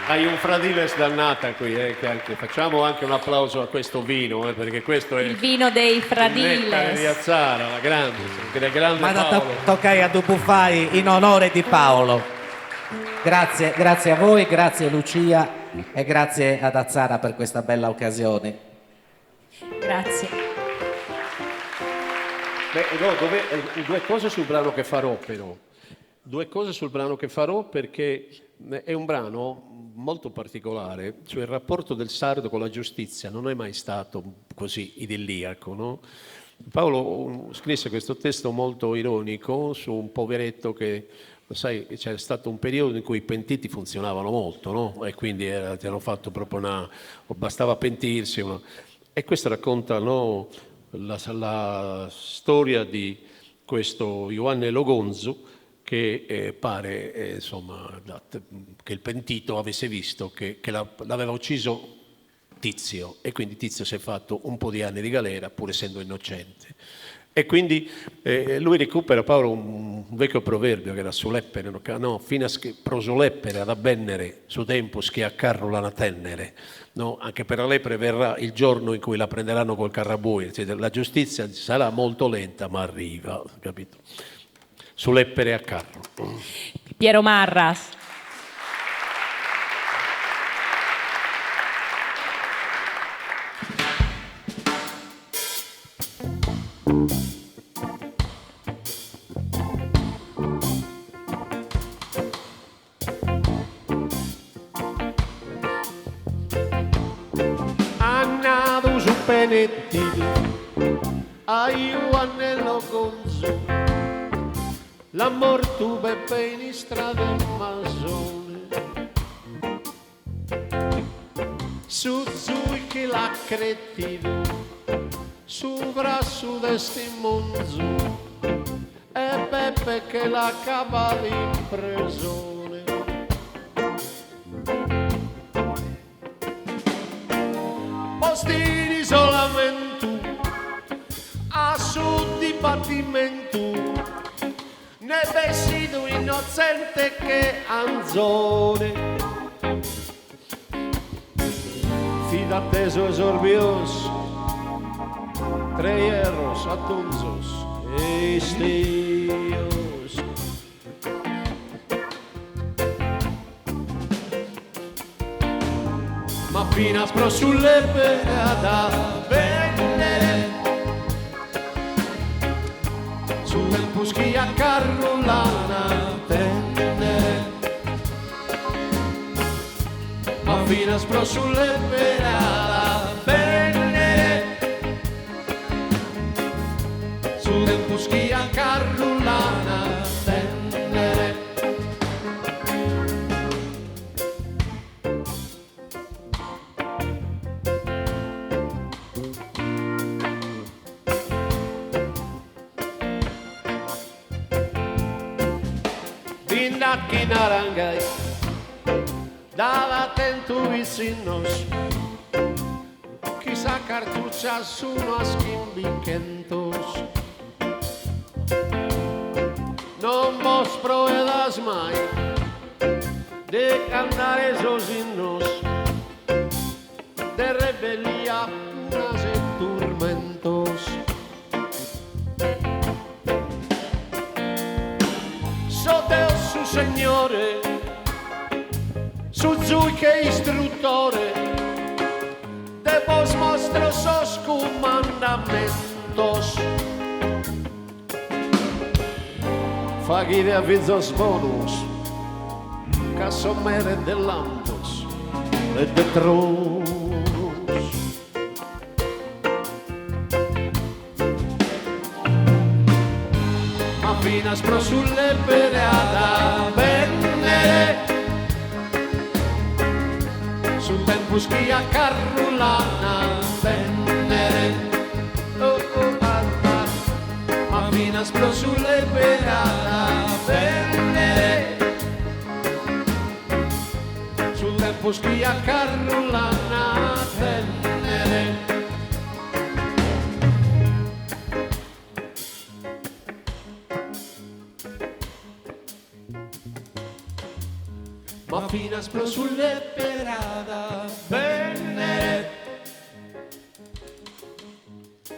Hai un fradiles dannata qui, eh, che anche, facciamo anche un applauso a questo vino, eh, perché questo è
il vino dei
il nettare di
fradiles.
Azzara, la grande, il grande
Ma
Paolo.
to- toccai a Dubuffai in onore di Paolo. Grazie, grazie a voi, grazie Lucia e grazie ad Azzara per questa bella occasione.
Grazie.
Beh, no, dove, eh, due cose sul brano che farò però. Due cose sul brano che farò perché è un brano molto particolare, cioè il rapporto del sardo con la giustizia non è mai stato così idilliaco, no? Paolo scrisse questo testo molto ironico su un poveretto che, sai, c'era stato un periodo in cui i pentiti funzionavano molto, no? E quindi era, ti hanno fatto proprio una... bastava pentirsi. Una... E questo racconta, no, la, la storia di questo Ioanne Logonzo che eh, pare eh, insomma, che il pentito avesse visto che, che l'aveva ucciso Tizio e quindi Tizio si è fatto un po' di anni di galera pur essendo innocente. E quindi eh, lui recupera Paolo un, un vecchio proverbio che era suleppere, no, fino a prosoleppere ad avvennere su tempus che a carro la tennere. No? Anche per la lepre verrà il giorno in cui la prenderanno col carrabui, cioè, la giustizia sarà molto lenta ma arriva, capito? Suleppere a carro.
Piero Marras.
Annado su penettidu a Ioanne Logonzo la mortu Beppe in strada Masone su zui che l'ha cretidu su brasso desti monzu e Beppe che l'ha cavata in presone posti in isolamento a su dibattimento ne vestido innocente che anzone fidateso esorbios tre hierros atunzos estios ma finas pro sulle ad avvenere su tempus chi a carro lana tennere ma finas pro sulle ad avvenere nd'at chi naran gai, Dada tentu pitzinnos chi sa cartuccia sunu a chimbichentos. Non bos proedas mai de cantare sos innos de rebellia, punnas e turmentos. So deo su Segnore, su zuiche istruttore, de bos mostro sos cumandamentos. Faghide a fizos bonos, ca so mere de lampos e de tronos. Ma finas pro su lepere at a bennere su tempus chi a carru l'an a bennere. Oh, oh, ah, ah. Ma finas pro su lepere at a bennere su tempus chi a carru l'an a tennere. Ma finas pro su lepere at a bennere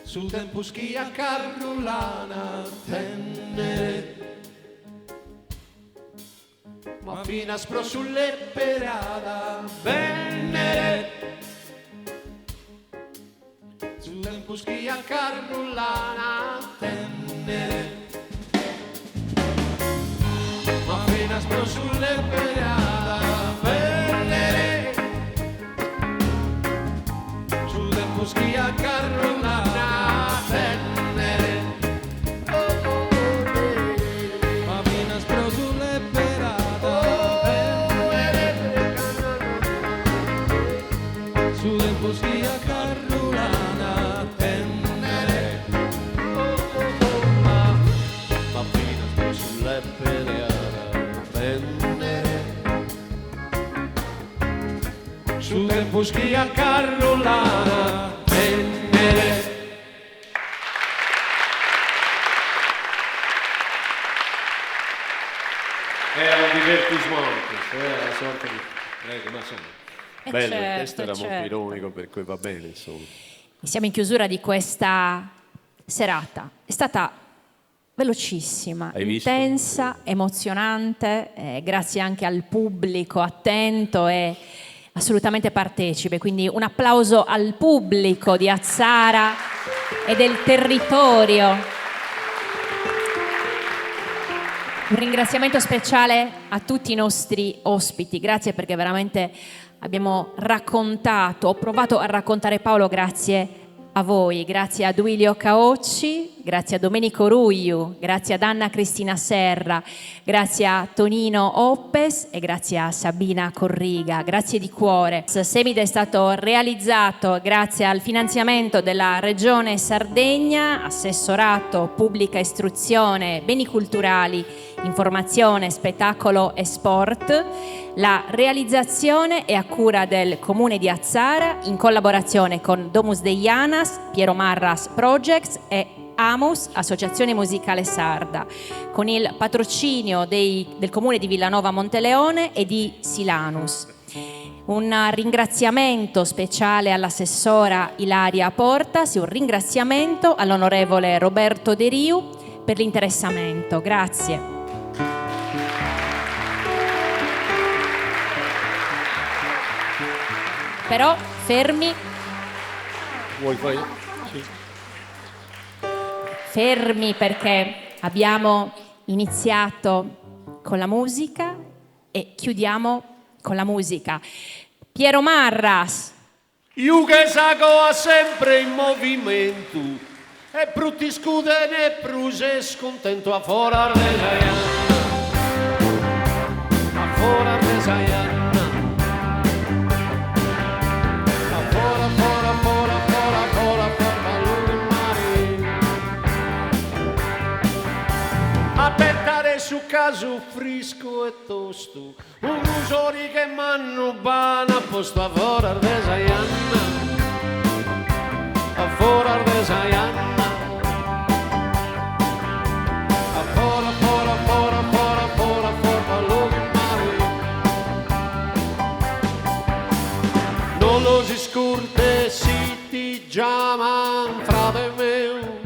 su tempus chi a carru l'an a tennere. Ma finas pro su lepere at a bennere su tempus chi a carru l'an a tennere. Ma finas pro su lepere at a bennere su tempus chi a carru l'an a tennere. Ma finas pro su lepere at a bennere su tempus chi a carru l'an a tennere. Ma finas pro su lepere at a bennere su tempus chi a carru l'an a tennere.
Era un divertissement questo, era una sorta di... Prego, ma insomma, bello, il testo era molto ironico, per cui va bene, insomma.
Siamo in chiusura di questa serata. È stata velocissima,
Hai visto?
intensa, emozionante, grazie anche al pubblico attento e assolutamente partecipe. Quindi un applauso al pubblico di Atzara e del territorio. Un ringraziamento speciale a tutti i nostri ospiti, grazie perché veramente abbiamo raccontato, ho provato a raccontare Paolo grazie a voi, grazie a Duilio Caocci, grazie a Domenico Ruiu, grazie ad Anna Cristina Serra, grazie a Tonino Oppes e grazie a Sabina Corriga, grazie di cuore. Semida è stato realizzato grazie al finanziamento della Regione Sardegna, assessorato pubblica istruzione, beni culturali, informazione, spettacolo e sport. La realizzazione è a cura del Comune di Atzara in collaborazione con Domus de Janas, Piero Marras Projects e AMUS, Associazione Musicale Sarda, con il patrocinio del Comune di Villanova Monteleone e di Silanus. Un ringraziamento speciale all'assessora Ilaria Portas e un ringraziamento all'onorevole Roberto Deriu per l'interessamento. Grazie. Però fermi.
Vuoi fare? Sì.
Fermi perché abbiamo iniziato con la musica e chiudiamo con la musica. Piero Marras.
Iughe sa coa sempre in movimentu e prus t'iscuden e prus ses cuntentu a foras de sa janna, a foras de sa janna, a fora fora fora fora fora fora lughe in mare. A bettare su casu. casu friscu e tostu, unu sorighe mannu b'ana postu a foras de sa janna, a foras de sa janna. A fora, fora, fora, fora, fora, fora, logu in mare. Non los iscurtes si ti giaman frade meu.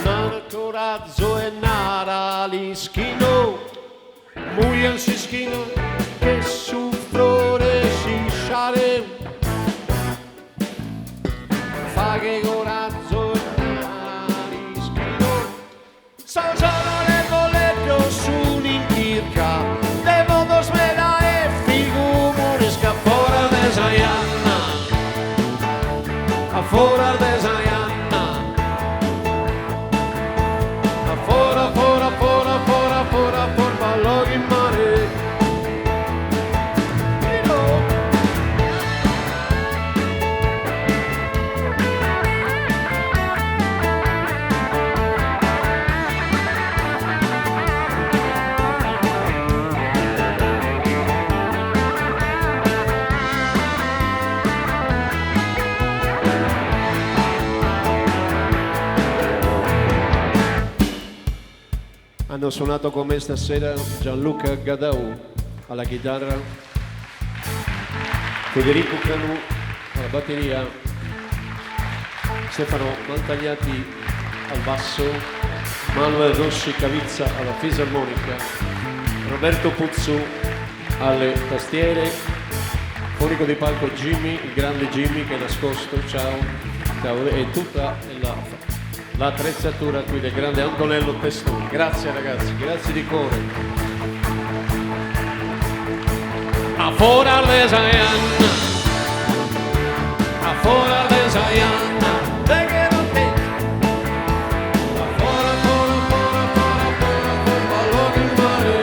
Nara corazu e naralis chi no mujan s'ischina che su frore 'e s'isciareu. Faghe corazu e naralis chi no sos onorevoleddos sun in chirca de votos meda e figu morisca fora de sa janna, a fora de sa janna, a fora, fora, fora, fora, fora, fora, logu in mare.
Hanno suonato con me stasera Gianluca Gadau alla chitarra, Federico Canu alla batteria, Stefano Mantagliati al basso, Manuel Rossi Cavizza alla fisarmonica, Roberto Puzzu alle tastiere, fonico di palco Jimmy, il grande Jimmy che è nascosto, ciao, ciao, e tutta l'attrezzatura qui del grande Antonello Testoni. Grazie ragazzi, grazie di cuore.
A fora de sa janna, a fora de sa janna, de che non te. A fora, fora, fora, fora, fora, fora, logu in mare.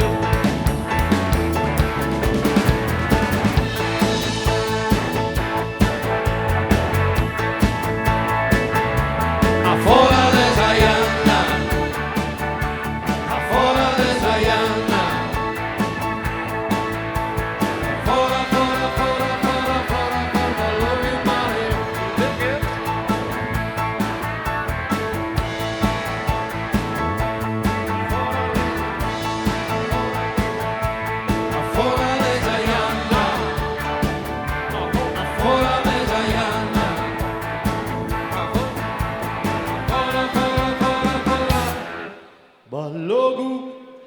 A fora de sa janna, a fora de sa janna, fora, fora, fora, fora, fora, fora, logu in mare. A fora de sa janna, a fora de sa janna, fora, fora, fora, fora, ballogu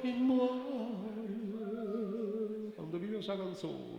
in mare. Quando vivo sa canzone.